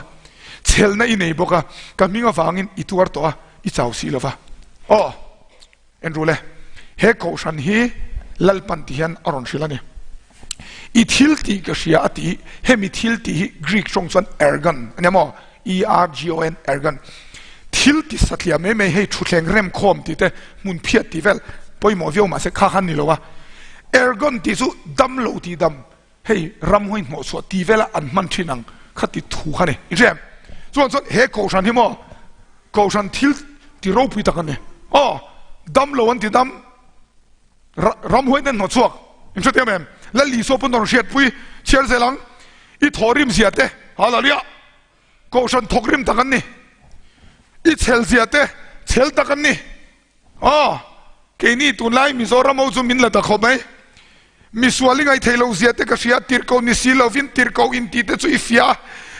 Chhelna i nei bawk a, ka hming avangin i tuar tawh a, i chau si lova. Aw! En rul e, he kohhran hi Lalpan ti hian a rawn hrilh a ni. I thil tih ka hria a ti, hemi thil tih hi Greek tawng chuan ergon a nia maw? E-R-G-O-N, ergon. Thil ti satliah mai mai hei thutthleng remkhawm tih te, hmun phiat tih vel pawimawh viau mahse kha khan ni lo a. Ergon tih chu dam lo tih dam, hei ramhuai hnawhchhuah tih vela an hman thin ang kha ti thu kha ni. I hria em? Chuan chuan he kohhran hi maw kohhran thil ti ropui tak a ni. Aw, dam lo an ti dam, ramhuai ten hnawhchhuak. In hre thiam em? Lal Isua pawn rawn hriatpui chhiar zel ang. I thawhrim zia te, Hallelujah! Kohhran thawkrim tak an ni. I chhel zia te, chhel tak an ni. Aw, keini tunlai Mizoram ho chu min la ta khawp mai. Misual i ngaihtheih loh zia te ka hria, tirhkoh ni si lovin tirhkoh intih te chu i fiah a,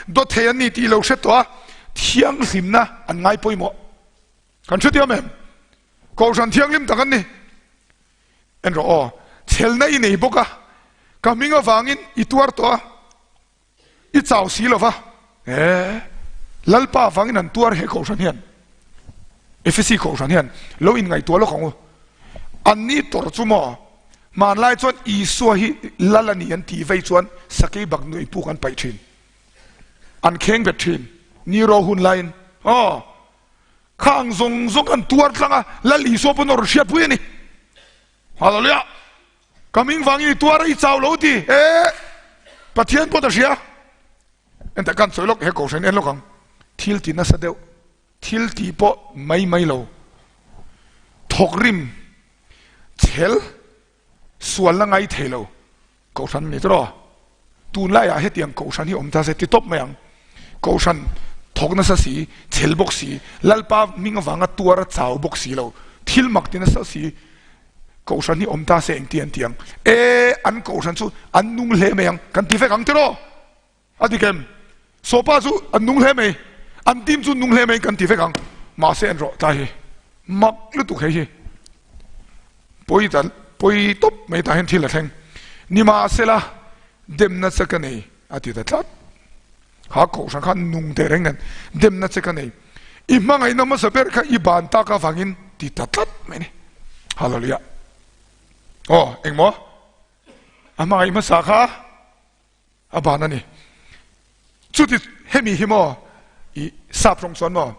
dawthei an ni tih i lo hre tawh a, thianghlimna an ngai pawimawh. Kan hre diam em? Kohhran thianghlim tak an ni. En rawh aw, chhelna i nei bawk a, ka hming avangin i tuar tawh a. I chau si lo va. E, Lalpa avangin an tuar he kohhran hian, Efesi kohhran hian lo inngaihtuah lawk ang u. Anni tawrh chu maw, hmanlai chuan Isua hi Lal a ni an tih vei chuan sakei bak nuai puk an paih thin. An kheng bet thin. Nero hun laiin, aw, khang zawng zawng an tuar tlang a, Lal Isua pawn a rawn hriatpui a ni. Hallelujah! Ka hming vangin i tuar a, i chau lo ti e Pathian pawh ta hria. Entah kan sawi lawk he kohhran en lawk ang. Thil ti nasa deuh, thil ti pawh mai mai lo, thawk rim, chhel, sualna ngai thei lo kohhran a ni tawh. Tunlaiah hetiang kohhran hi awm ta se ti tawp mai ang. Kohhran thawk nasa si, chhel bawk si, Lalpa hming avanga tuar a chau bawk si lo, thil mak ti nasa si, Kohhran hi awm ta se engti an ti ang? E, an kohhran chu an nung hle mai ang kan ti vek ang tiraw? A dik em? Sawpa chu an nung hle mai, an team chu nung hle mai kan ti vek ang. Mahse en rawh tlai hi mak lutuk hei hi pawi ta pawi tawp mai tah hian thil a thleng. Nimahsela demna che ka nei a ti ta tlat. Kha kohhran kha nung teh reng nen demna che ka nei. I hmangaihna hmasa ber kha i ban tak avangin ti ta tlat mai ni. Hallelujah. Aw, engmaw? A hmangaih hmasa kha a ban a ni. Chuti hemi hi maw i sap tawng chuan maw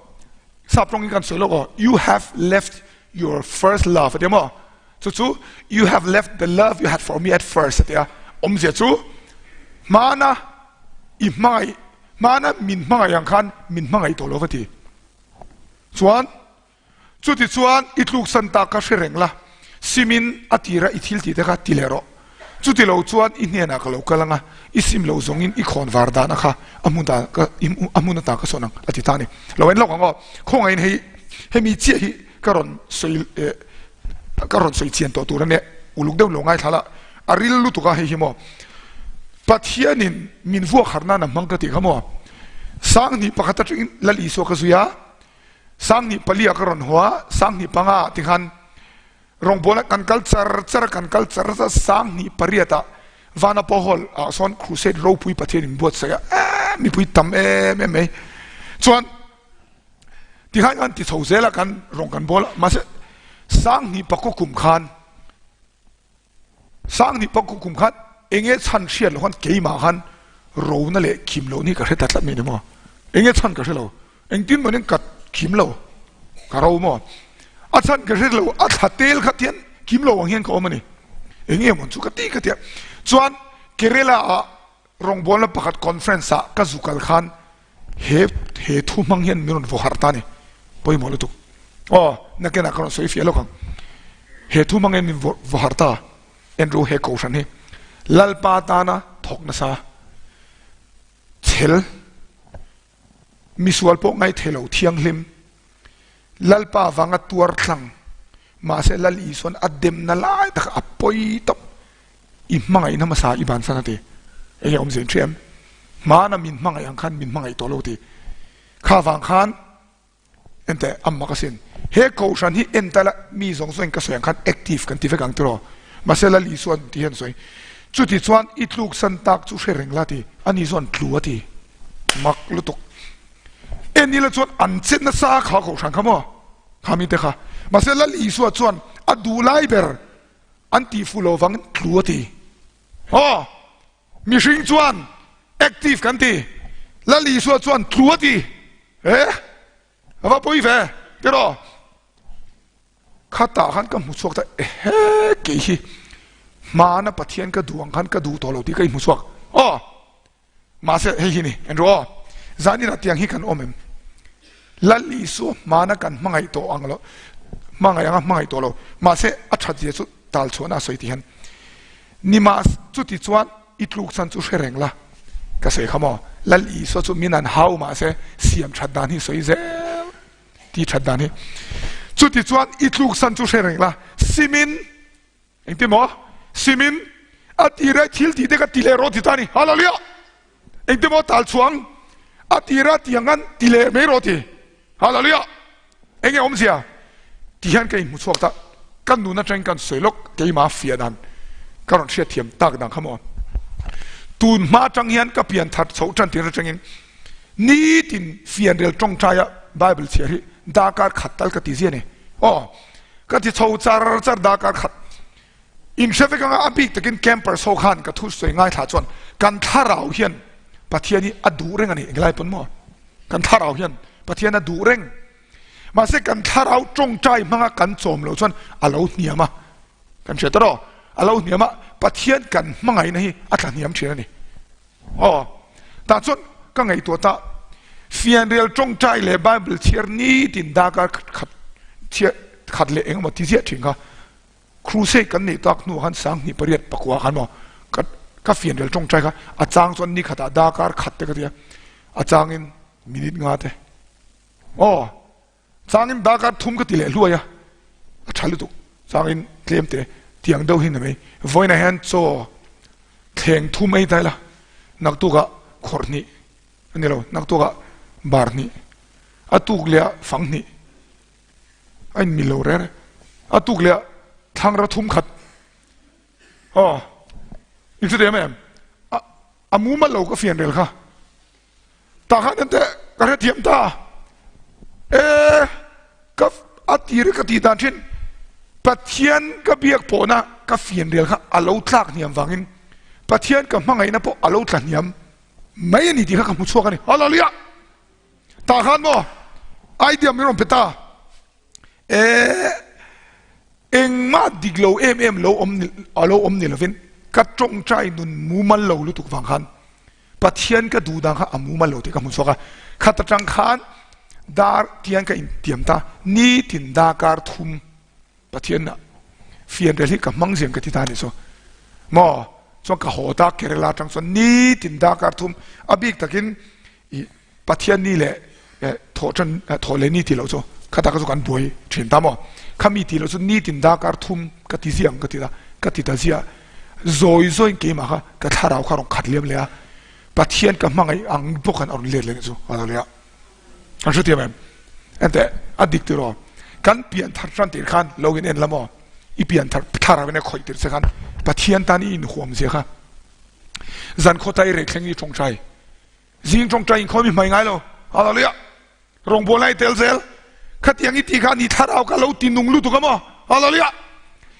sap tawng in kan sawi lawk aw you have left your first love a tia maw Chu chu You have left the love you had for me at first a ti a, awmzia chu hmana i hmangaih, hmana min hmangaih ang khan min hmangaih tawh lo va ti. Chuan chuti chuan i tluksan tak kha hre reng la, simin a tira i thil tih te kha ti leh rawh. Chuti lo chuan i hnenah ka lo kal ang a, i sim lo zawngin i khawn var dana kha a hmun ta ka a hmun ata ka sawn ang a ti ta a ni. Lo en lawk ang aw, khawngaihin hei hemi chiah hi ka rawn sawi eh ka rawn sawi chian tawh tur a nia, uluk deuh lo ngaithla la, a ril lutuk a hei hi maw Pathianin min vuak harh nan a hmang ka tih kha maw. Sanghnih pakhat atangin Lal Isua ka zui a, Sanghnih palia ka rawn haw a, Sanghnih panga ti khan rawngbawla kan kal char char a, kan kal char char a, Sanghnih pariatah Vanapa Hall ah sawn Crusade ropui Pathian in buatsaih a, eeh mipui tam em em mai. Chuan tikhan kan ti chho zel a, kan rawng kan bawl a, mahse Sanghnih pakua kum khan Sanghnih pakua kum khan enge chhan hriat loh khan keimah khan rona leh kim loh ni ka hre ta tlat mai ni maw? Enge chhan ka hre lo, engtin mawnin ka kim lo, ka ro maw? A chhan ka hre lo, a thla tel kha tian kim lo ang hian ka awm a ni. Enge mawn chu ka ti ka tia. Chuan Kerala ah Rawngbawlna pakhat conference ah ka zu kal khan he he thu hmang hian min rawn vaw harh ta a ni. Pawimawh lutuk. Aw, nakinah ka rawn sawi fiah lawk ang. He thu hmang hian min vaw harh ta. Andrew he kohhran hi Lalpa tana thawk nasa chhel Misual pawh ngaithei lo thianghlim, Lalpa vanga tuar tlang, mahse Lal Isuan a demna lai taka a pawi tawp, i hmangaihna hmasa i bansan a ti. Enge awmzia in hria em? Hmana min hmangaih ang khan min hmangaih tawh lo ti. Kha vang khan Enteh, a mak asin. He kohhran hi en ta la, mi zawng zawngin ka sawi ang khan active kan ti vek ang tiraw? Mahse Lal Isuan ti hian sawi. Chuti chuan i tluksan tak chu hre reng la ti. Ani chuan tlu a ti. Mak lutuk. En ila chuan an che nasa kha kohhran kha maw? Kha mite kha. Mahse Lal Isua chuan a duh lai ber an tih fuh lo vangin tlu a ti. Aw! Mihring chuan active kan ti, Lal Isua chuan tlu a ti. He? A va pawi ve, tiraw? Khatah khan ka hmu chhuak ta, ehe, kei hi hmana Pathian ka duh ang khan ka duh tawh lo tih ka inhmu chhuak. Aw, mahse hei hi ni, en rawh aw, zaninah tiang hi kan awm em? Lal Isua hmana kan hmangaih tawh ang lo, hmangaih anga hmangaih tawh lo, mahse a that zia chu tal chhuahna a sawi ti hian nimah chuti chuan i tluk chan chu hre reng la ka sawi kha maw Lal Isua chu min an hau mahse siam that dan hi sawi zel ti that dan hi chuti chuan i tluk chan chu hre reng la simin Engtin maw? Simin a tira thil tih te ka ti leh rawh ti ta ni. Hallelujah! Engtin maw tal chhuang a tira ti ang khan ti leh mai rawh ti. Hallelujah! Enge awmzia? Ti hian ka inhmu chhuak ta. Ka nun atangin kan sawi lawk keimah fiah dan ka rawn hriat thiam tak dan kha maw? Tun hma atang hian ka pian that chhoh tan tir atangin nitin fianrial tawngtaia Bible chhiar hi darkar khat tal ka ti zia ni. Aw. Ka ti chho char char darkar khat in hre vek anga a bik takin campers ho khan ka thu sawi ngaithla chuan kan thlarau hian Pathian hi a duh reng a ni englai pawn maw kan thlarau hian Pathian a duh reng mahse kan thlarau tawngtai hmanga kan chawm loh chuan a lo hniam a kan hria tawh a lo hniam a Pathian kan hmangaihna hi a tla hniam thin a ni. Aw, tah chuan ka ngaihtuah ta, fianrial tawngtai leh Bible chhiar nitin darkar khat chhiar khat leh engemaw ti ziah thin kha crusade kan neih tak hnuah khan 28 pakua khan maw ka ka fianrial tawngtai kha a chang chuan ni khatah darkar khat te ka ti a, a changin minute nga te. Aw. Changin darkar thum ka ti leh hluai a, a tha lutuk. Changin tlem te tiang deuh hi ni mai. Vawiinah hian chaw thleng thum ei ta ila, naktukah khawrh hnih a ni lo, naktukah bar hnih, a tuk leh ah fang hnih a inmil lo reng reng, a tuk leh ah thlangra thum khat. Aw, in hre em em? A mumal lo ka fian rel kha. Tah khan ente ka hrethiam ta e ka a tir ka tih dan thin Pathian ka biak pawhna ka fianrial kha a lo tlak hniam vangin Pathian ka hmangaihna pawh a lo tla hniam mai a ni tih kha ka hmu chhuak a ni. Hallelujah! Tah khan maw idea min rawn pe ta. E, engmah dik lo em em lo awm ni, a lo awm ni lovin ka tawngtai nun mumal lo lutuk vang khan Pathian ka duh dan kha a mumal lo tih ka hmu chhuak a. Khat atang khan dar tiang ka intiam ta, nitin darkar thum Pathian ah fianrial hi ka hmang ziang ka ti ta a nih chu. Maw, chuan ka haw ta Kerala atang chuan nitin darkar thum a bik takin i Pathian ni leh thawh tan thawh leh ni tih loh chu khatah ka chu kan buai thin ta maw? Khami tih loh chu nitin darkar thum ka ti ziah ang ka ti ta ka ti ta ziah. Zawi zawiin keimah kha ka thlarau kha a rawn khat liam leh a. Pathian ka hmangaih ang bawk khan a rawn let leh chu Hallelujah. Kan hrethiam em? Enteh, a dik tiraw? Kan pian thar tan tir khan lo in en la maw? I pian thar thlarau in a khawih tir che khan Pathian tan i inhuam zia kha. Zan khawta i reh thleng i tawngtai. Zing tawngtai inkhawm i hmai ngai lo. Hallelujah. Rawngbawlna i tel zel. Khatiang i tih khan i thlarau kha lo ti nung lutuk a maw? Hallelujah.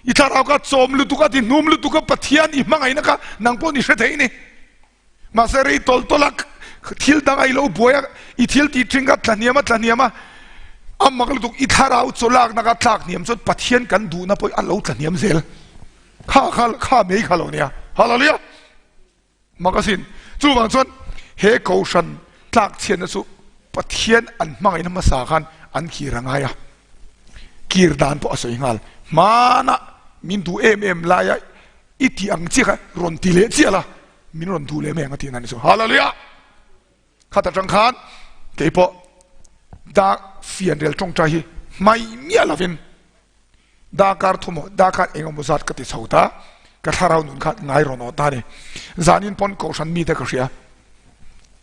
I thlarau kha chawm lutuk a, ti hnum lutuk a, Pathian i hmangaihna kha nang pawh ni hre thei ni. Mahse rei tawlh tawlh a, thil dang a i lo buai a, i thil tih ṭhin kha tla hniam a, tla hniam a, a mak lutuk i thlarau chaw lakna kha tlak hniam chuan Pathian kan duhna pawh a lo tla hniam zel. Kha kha kha mei kha lo nia. Hallelujah. Mak asin. Chuvang chuan he kohhran tlak chhiatna chu Pathian an hmangaihna hmasa khan an kir a ngai a. Kir dan pawh a sawi nghal. Hmanah min duh em em laia i tih ang chiah kha rawn ti leh chiah la, min rawn duh leh mai ang a tih nan chu. Hallelujah! Khat atang khan keipawh dak fianrial tawngtai hi hmai miah lovin Darkar thu maw, darkar eng emaw zat ka ti chho ta, ka thlarau nun kha ngai rawn awh ta a ni. Zanin pawn kohhran mite ka hria.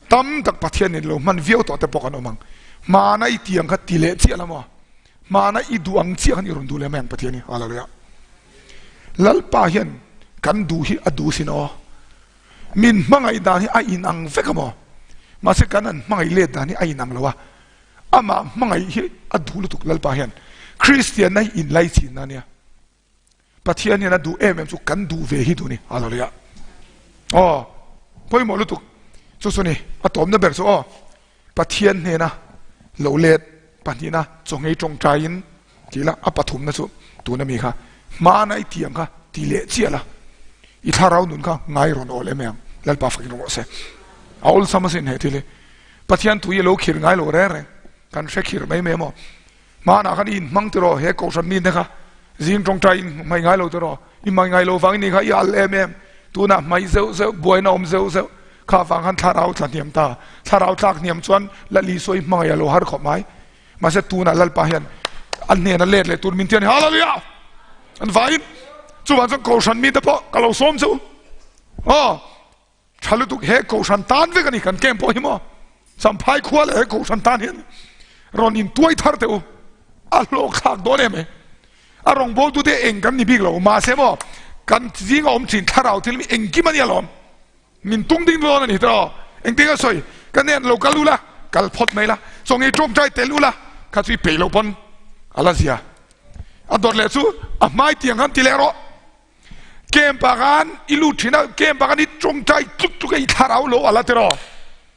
Tam tak Pathian in lo hman viau tawh te pawh kan awm ang. Hmana i ti ang kha ti leh chiah la maw? Hmana i duh ang chiah khan i rawn duh leh mai ang Pathian hi. Hallelujah. Lalpa hian kan duh hi a duh sin aw. Min hmangaih dan hi a inang vek a maw? Mahse kan an hmangaih let dan hi a inang lo a. Amah hmangaih hi a duh lutuk Lalpa hian Kristianna hi inlaichinna a nia. Pathian hian a duh em em chu kan duh ve hi duh ni. Hallelujah. Aw, pawimawh lutuk chu chu ni. A tawmna ber chu aw, Pathian hnena lo let pahnihna chawnghei tawngtaiin ti la, a pathumna chu tuna mi kha hmana i tiang kha ti leh chiah la, i thlarau nun kha ngai rawn awl em em ang. Lalpa fakin rawh se. A awlsam asin he thil hi. Pathian thu hi a lo khir ngai lo reng reng, kan hre khir mai mai emaw? Hmanah khan i inhmang tiraw he kohhran mite kha zing tawngtai in hmai ngai lo tiraw? I hmai ngai lo vang ni kha i al em em, tunah hmai zeuh zeuh, buaina awm zeuh zeuh, kha vang khan thlarau tla hniam ta, thlarau tlak hniam chuan Lal Isua i hmangaih a lo har khawp mai, mahse tunah Lalpa hian a hnena let leh tur min ti a ni, Hallelujah! An vaiin chuvang chuan kohhran mite pawh ka lo sawm che u, aw. Tha lutuk he kohhran tan vek a ni kan camp pawh hi maw Champhai khua leh he kohhran tan hian rawn in tuai thar teh u a hlawk thlak dawn em e a rawngbawltu te eng kan ni bik lo mahse maw kan zinga awm thin thlarau thil mi engkim a nia lawm min tung ding dawn a ni tawh engtin ka sawi ka nen lo kal ula kal phawt mai la chawngi tawngtai tel ula kha chu i peih loh pawn a la zia a dawt leh chu a hmai tiang khan ti leh rawh. Camp ah khan i lut thin a, camp ah khan i tawngtai tluk tluk a i thlarau lo ala tiraw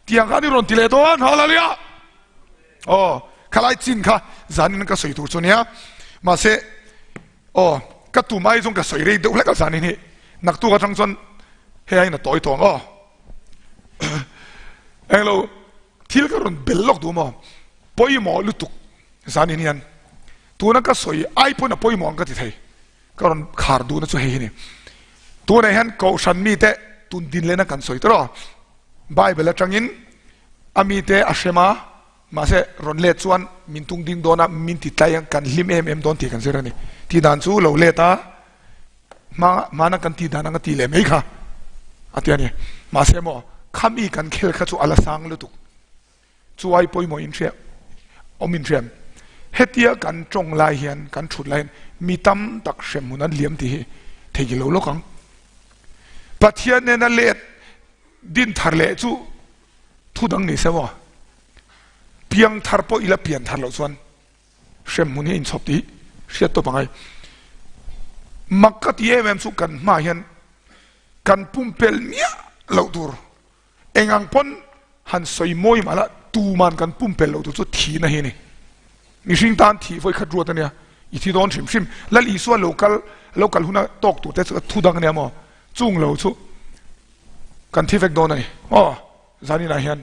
tiang khan i rawn ti leh dawn hallelujah aw khalai chin kha zanin ka sawi tur chu nia mahse aw ka tum ai zawng ka sawi rei deuh hlek a zanin hi naktuk atang chuan hei aiin a tawi tawh ang aw englo thil ka rawn bel lawk duh maw pawimawh lutuk zanin hian tuna ka sawi ai pawn a pawimawh ang ka ti thei. Ka rawn khar duhna chu hei hi ni. Tunah hian Kohhran mite tun din lehna kan sawi tawh a, Bible atangin a mite a hrem a, mahse rawn let chuan min tung ding dawn a, min ti tlai ang, kan hlim em em dawn tih kan zir a ni. Tih dan chu lo let a, hma hmana kan tih dan anga tih leh mai kha a ti a ni. Mahse maw, khami kan khel kha chu a la sang lutuk. Chu ai pawimawh in hria awm in hriam. Hetia kan tawng lai hian, kan thut lai hian mi tam tak hremhmun an liam tih hi thei lo lawk ang. Pathian nena let din thar leh chu thu dang ni se maw? Piang thar pawh ila pian thar loh chuan hremhmun hi a inchhawp tih hi hriat tawp angai. Mak ka ti em em chu kan hmaah hian kan pumpelh miah loh tur Eng ang pawn han sawi mawi mah la, tuman kan pumpelh loh tur chu thihna hi a ni. Mihring tan thih vawi khat ruat a nia, i thi dawn hrim hrim. Lal Isua lo kal, lo kal huna tawk tur te chu thu dang a nia maw? Chung lo chu kan thi vek dawn a ni. Aw, zaninah hian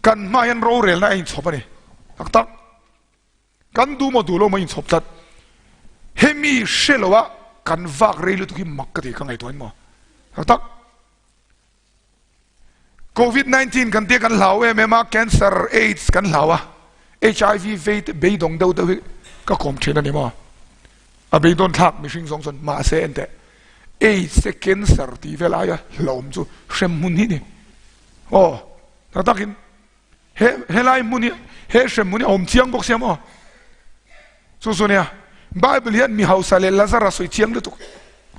kan hmaah hian rorelna a inchhawp a ni. Tak tak. Kan duh maw duh lo maw inchhawp tlat. Hemi hre lo a kan vak rei lutuk hi mak ka ti ka ngaihtuah in maw? Tak tak. Covid 19 kan tia kan hlau em em a, cancer, aids kan hlau a, HIV vei te beidawng deuh deuh hi ka kawm thin a ni maw? A beidawn thlak mihring zawng chuan mahse enteh aids te cancer tih vel aia hlauhawm chu hremhmun hi ni. Aw, tak takin he helai hmun hi he hrem hmun hi a awm chiang bawk sia maw? Chu chu nia, Bible hian mi hausa leh Lazara sawi chiang lutuk.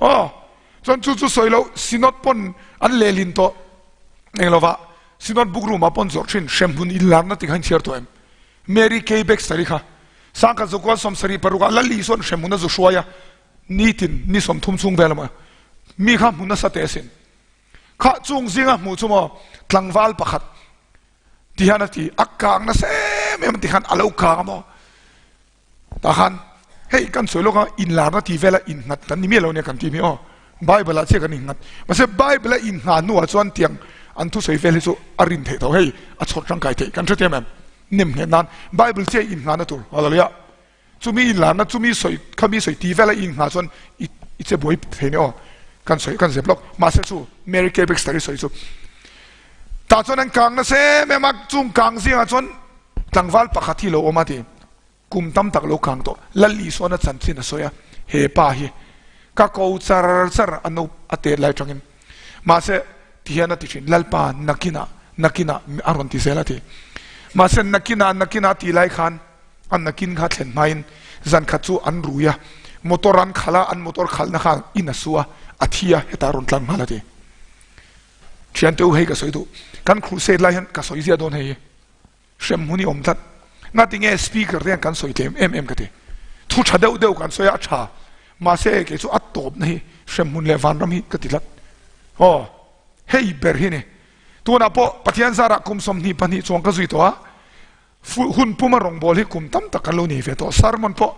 Aw, chuan chu chu sawi loh Synod pawn an lehlin tawh eng lova Synod book room ah pawn zawrh thin hrem hmun inlarna tih kha inchhiar tawh em? Mary Kay Baxter-i kha sangkhat zakual 76 ah Lali chuan hrem hmun a zu hruai a, nitin ni 30 chhung vel a maw mi kha hmu nasa teh asin. Kha chung zinga hmuh chu maw tlangval pakhat ti hian a ti, a kang nasa em em ti khan a lo kang a maw? Tah khan hei kan sawi lawk a inlarna tih vela innghat kan ni miah lo nia kan tih hi aw. Bible ah chiah kan innghat. Mahse Bible a inngah hnuah chuan tiang an thusawi vel hi chu a rin theih tho hei a chhawt tangkai theih kan hrethiam em? Nem nghet nan Bible chiah inngahna tur hallelujah. Chumi inlarna chumi sawi khami sawi tih vela inngah chuan i i che buai thei ni aw. Kan sawi kan zep lawk. Mahse chu Mary Kay Baxter i sawi chu tah chuan an kang nasa em em a chung kang zingah chuan tlangval pakhat hi lo awm a ti. Kum tam tak lo kang tawh. Lal Isuan a chanchin a sawi a, he pa hi ka ko char char a no a tet lai tangin. Mahse, ti hian a ti thin, Lalpa, nakinah, nakinah a rawn ti zel a ti. Mahse, nakinah, nakinah a tih lai khan a nakin kha thlen hmain zan khat chu an rui a, motor an khalh a, an motor khalhna kha in a su a, a thi a, hetah a rawn tlang nghal a ti. Thiante u hei ka sawi duh, kan crusade lai hian ka sawi ziah dawn hei hi. Hrem hun i awm tlat. Ngati nge speaker te hian kan sawi tlem em em ka ti. Thu tha deuh deuh kan sawi a, a tha. Mahse kei chu a tawpna hi hrem hmun leh vanram hi ka ti tlat. Aw, hei ber hi ni. Tunah pawh Pathian zarah kum 22 chuang ka zui tawh a, hun puma rawngbâwl hi kum tam tak kan lo nei ve tawh. Sermon pawh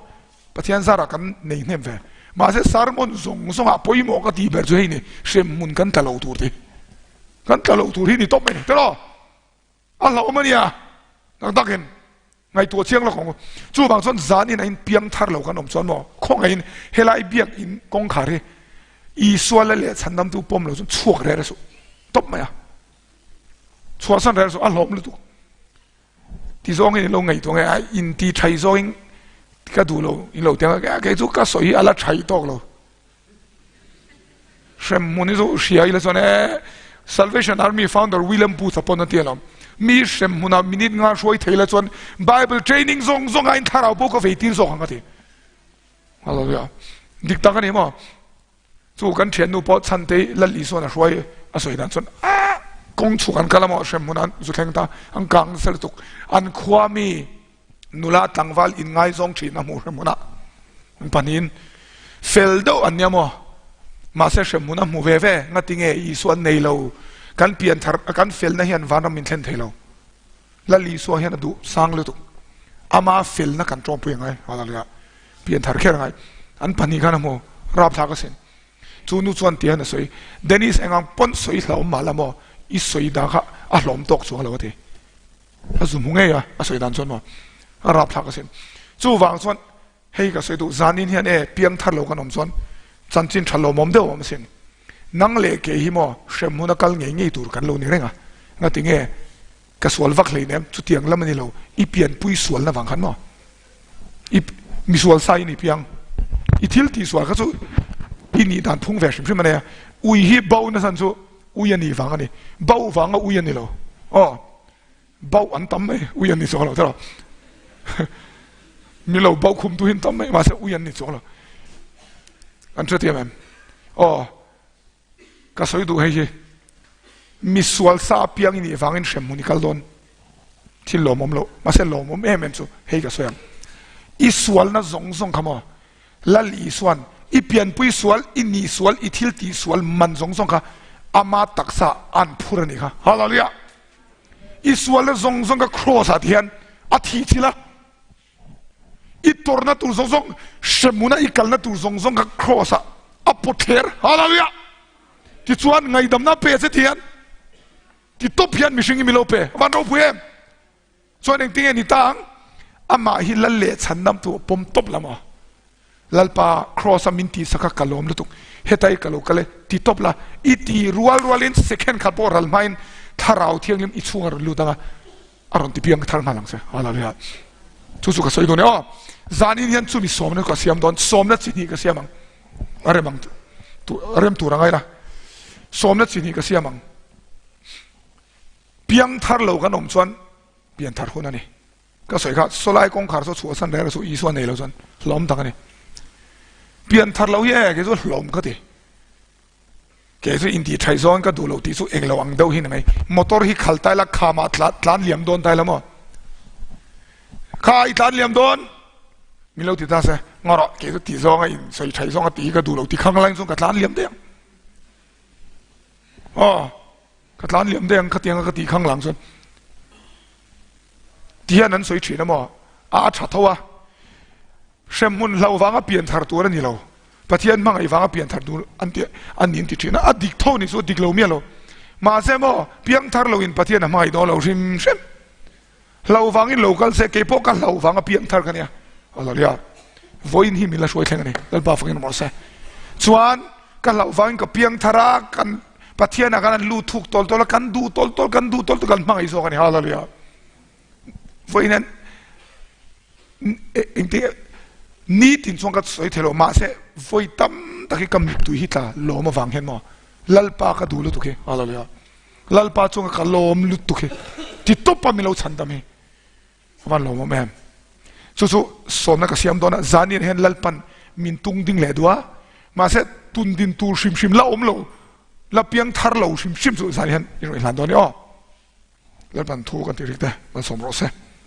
Pathian zarah kan nei hnem ve. Mahse sermon zawng zawngah pawimawh ka tih ber chu hei ni, hrem hmun kan tla lo tur ti. Kan tla lo tur hi ni tawp mai ni. Tiraw? A hlauhawm a nia, tak takin ngaihtuah chiang lawk ang u. Chuvang chuan zanin a in piang thar lo kan awm chuan maw, khawngaihin helai biakin kawngkhar hi Isua la leh chhandamtu pawm lo chuan chhuak reh reh suh, tawp mai a. Chhuahsan reh reh suh, a hlawm lutuk. Ti zawngin in lo ngaihtuah nge, a inti thai zawngin ka duh lo, in lo ti ang a, kei chu ka sawi hi a la thai tawk lo. Hrem hmun hi chu hria ila chuan e Salvation Army founder William Booth a pawn a ti alawm. Mi hrem hmunah minute nga hruai thei la chuan Bible training zawng zawng aiin thlarau pawh ka vei tir zawk ang a ti. Hallelujah. Dik tak a ni maw? Chu kan thiannu pawh Chhantei Lal Isuan a hruai a sawi dan chuan a kawng chhuk an kal a maw hrem hmunah an zu thleng ta an kang nasa lutuk. An khua mi Nula tlangval inngaizawng thin a hmuh hremhmunah an pahnihin fel deuh an nia maw? Mahse hremhmun a hmu ve ve, ngati nge Isua an nei lo, kan pian thar kan felna hian vanram min thlen thei lo. Lal Isua hian a duh sang lutuk, ama felna kan tawmpui angai, hallelujah, pian thar kher angai. An pahnih khan a hmu rapthlak asin. Chu nu chuan tihian a sawi, Dennis engang pawn sawi hlauhawm mah la maw, i sawi dah kha a hlawm tawk chuang lo a ti. A zu hmu ngei a, a sawi dan chuan maw a rapthlak asin. Chuvang chuan hei ka sawi duh, zanin hian e piang thar lo kan awm chuan chanchin tha lawmawm deuh a awm asin. Nang leh kei hi maw hrem hmun a kal ngei ngei tur kan lo ni reng a, ngati nge ka sual vak hleinem chutiang lam a ni lo, i pianpui sualna vang khan maw i misual sa i ni piang, i thil tih sual kha chu i nih dan phung ve hrim hrim a nia, ui hi bo na chhan chu ui a nih vang a ni, bo vanga ui a ni lo aw. Bauh an tam mai, ui an ni chuang lo tiraw. Mi lo bauh khum tu hi an tam mai, mahse ui an ni chuang lo. An hrethiam em? Aw, ka sawi duh hei hi, mi sual sa apiang i nih vangin hremhmun i kal dawn. Thil lawmawm loh, mahse lawmawm em em chu hei ka sawi ang. I sualna zawng zawng kha maw, Lal Isuan i pianpui sual, i nih sual, i thil tih sual man zawng zawng kha ama taksa an phur a nih kha. Hallelujah! I sualna zawng zawng ka cross ah ti hian a thih thil a, i tawrhna tur zawng zawng, hremhmuna i kalna tur zawng zawng ka cross ah a pawt thler. Hallelujah! Tichuan ngaihdamna pe che ti hian ti tawp hian mihring hi mi lo pe. Van ropui em! Chuan engtinge ni ta ang? Amah hi lal leh chhandamtu a pawm tawp la maw? Lalpa Kraws a min tihsak a ka lawm lutuk, heta i ka lo kal e, ti tawp la, i ti rual rualin second khat pawh ral hmain Thlarau Thianghlim i chhung a rawn lut ang a, a rawn ti piang thar nghal ang che. Hallelujah. Chu chu ka sawi dawn e aw. Zanin hian chumi sawmna ka siam dawn, sawmna chi hnih ka siam ang. A rem ang, rem tur a ngai la. Sawmna chi hnih ka siam ang. Piangthar lo kan awm chuan pianthar hun a ni. Ka sawi kha sawlai kawngkhar saw chhuahsan reng chu Isua nei lo chuan hlawm tak a ni. Pianthar lo hi e kei chu hlawm ka ti. Kei chu intih thaih zawn ka duh lo tih chu englo ang deuh hi ni mai. Motor hi khal tai la khamah tlan liam dawn tai la maw? Kha i tlan liam dawn? Min lo ti ta se, ngaw rawh kei chu tih zawnga in sawi thaih zawnga tih hi ka duh lo ti khang lai chuan ka tlan liam daih ang. Aw, ka tlan liam daih ang khatianga ka tih khang lang chuan. Ti hian an sawi thin a maw? A a tha tho a. Hremhmun hlo vanga pian thar tur a ni lo. Pathian hmangaih vanga pian thar tur an ti an ni an ti thin a. A dik tho ni chu a dik lo miah lo. Mahse maw, piang thar loin Pathian a hmangaih dawn lo hrim hrim. Hlo vangin lo kal se, kei pawh ka hlo vanga piang thar ka nia. Hallelujah. Vawiin hi min la hruai thleng a ni. Lalpa fakin awm rawh se. Chuan ka hloh vangin ka piang thar a, kan Pathianah khan an lu thuk tawl tawl a, kan duh tawl tawl, kan duh tawl tawl, kan hmangaih zawk a ni. Hallelujah. Vawiin hian engtin nitin chuan ka sawi thei lo, mahse vawi tam tak hi ka mittui hi tla lawm avang hian maw Lalpa ka duh lutuk hi. Hallelujah. Lalpa chunga ka lawm lutuk hi ti tawp a min lo chhan dam hi a van lawmawm em. Chu chu sawmna ka siam dawn a, zanian hian Lalpan min tung ding leh duh a, mahse tun din tur hrim hrim la awm lo, la piang thar lo hrim hrim chu zan hian i rawn i hlan dawn i aw. Lalpan thu kan tih rik te malsawm rawh se.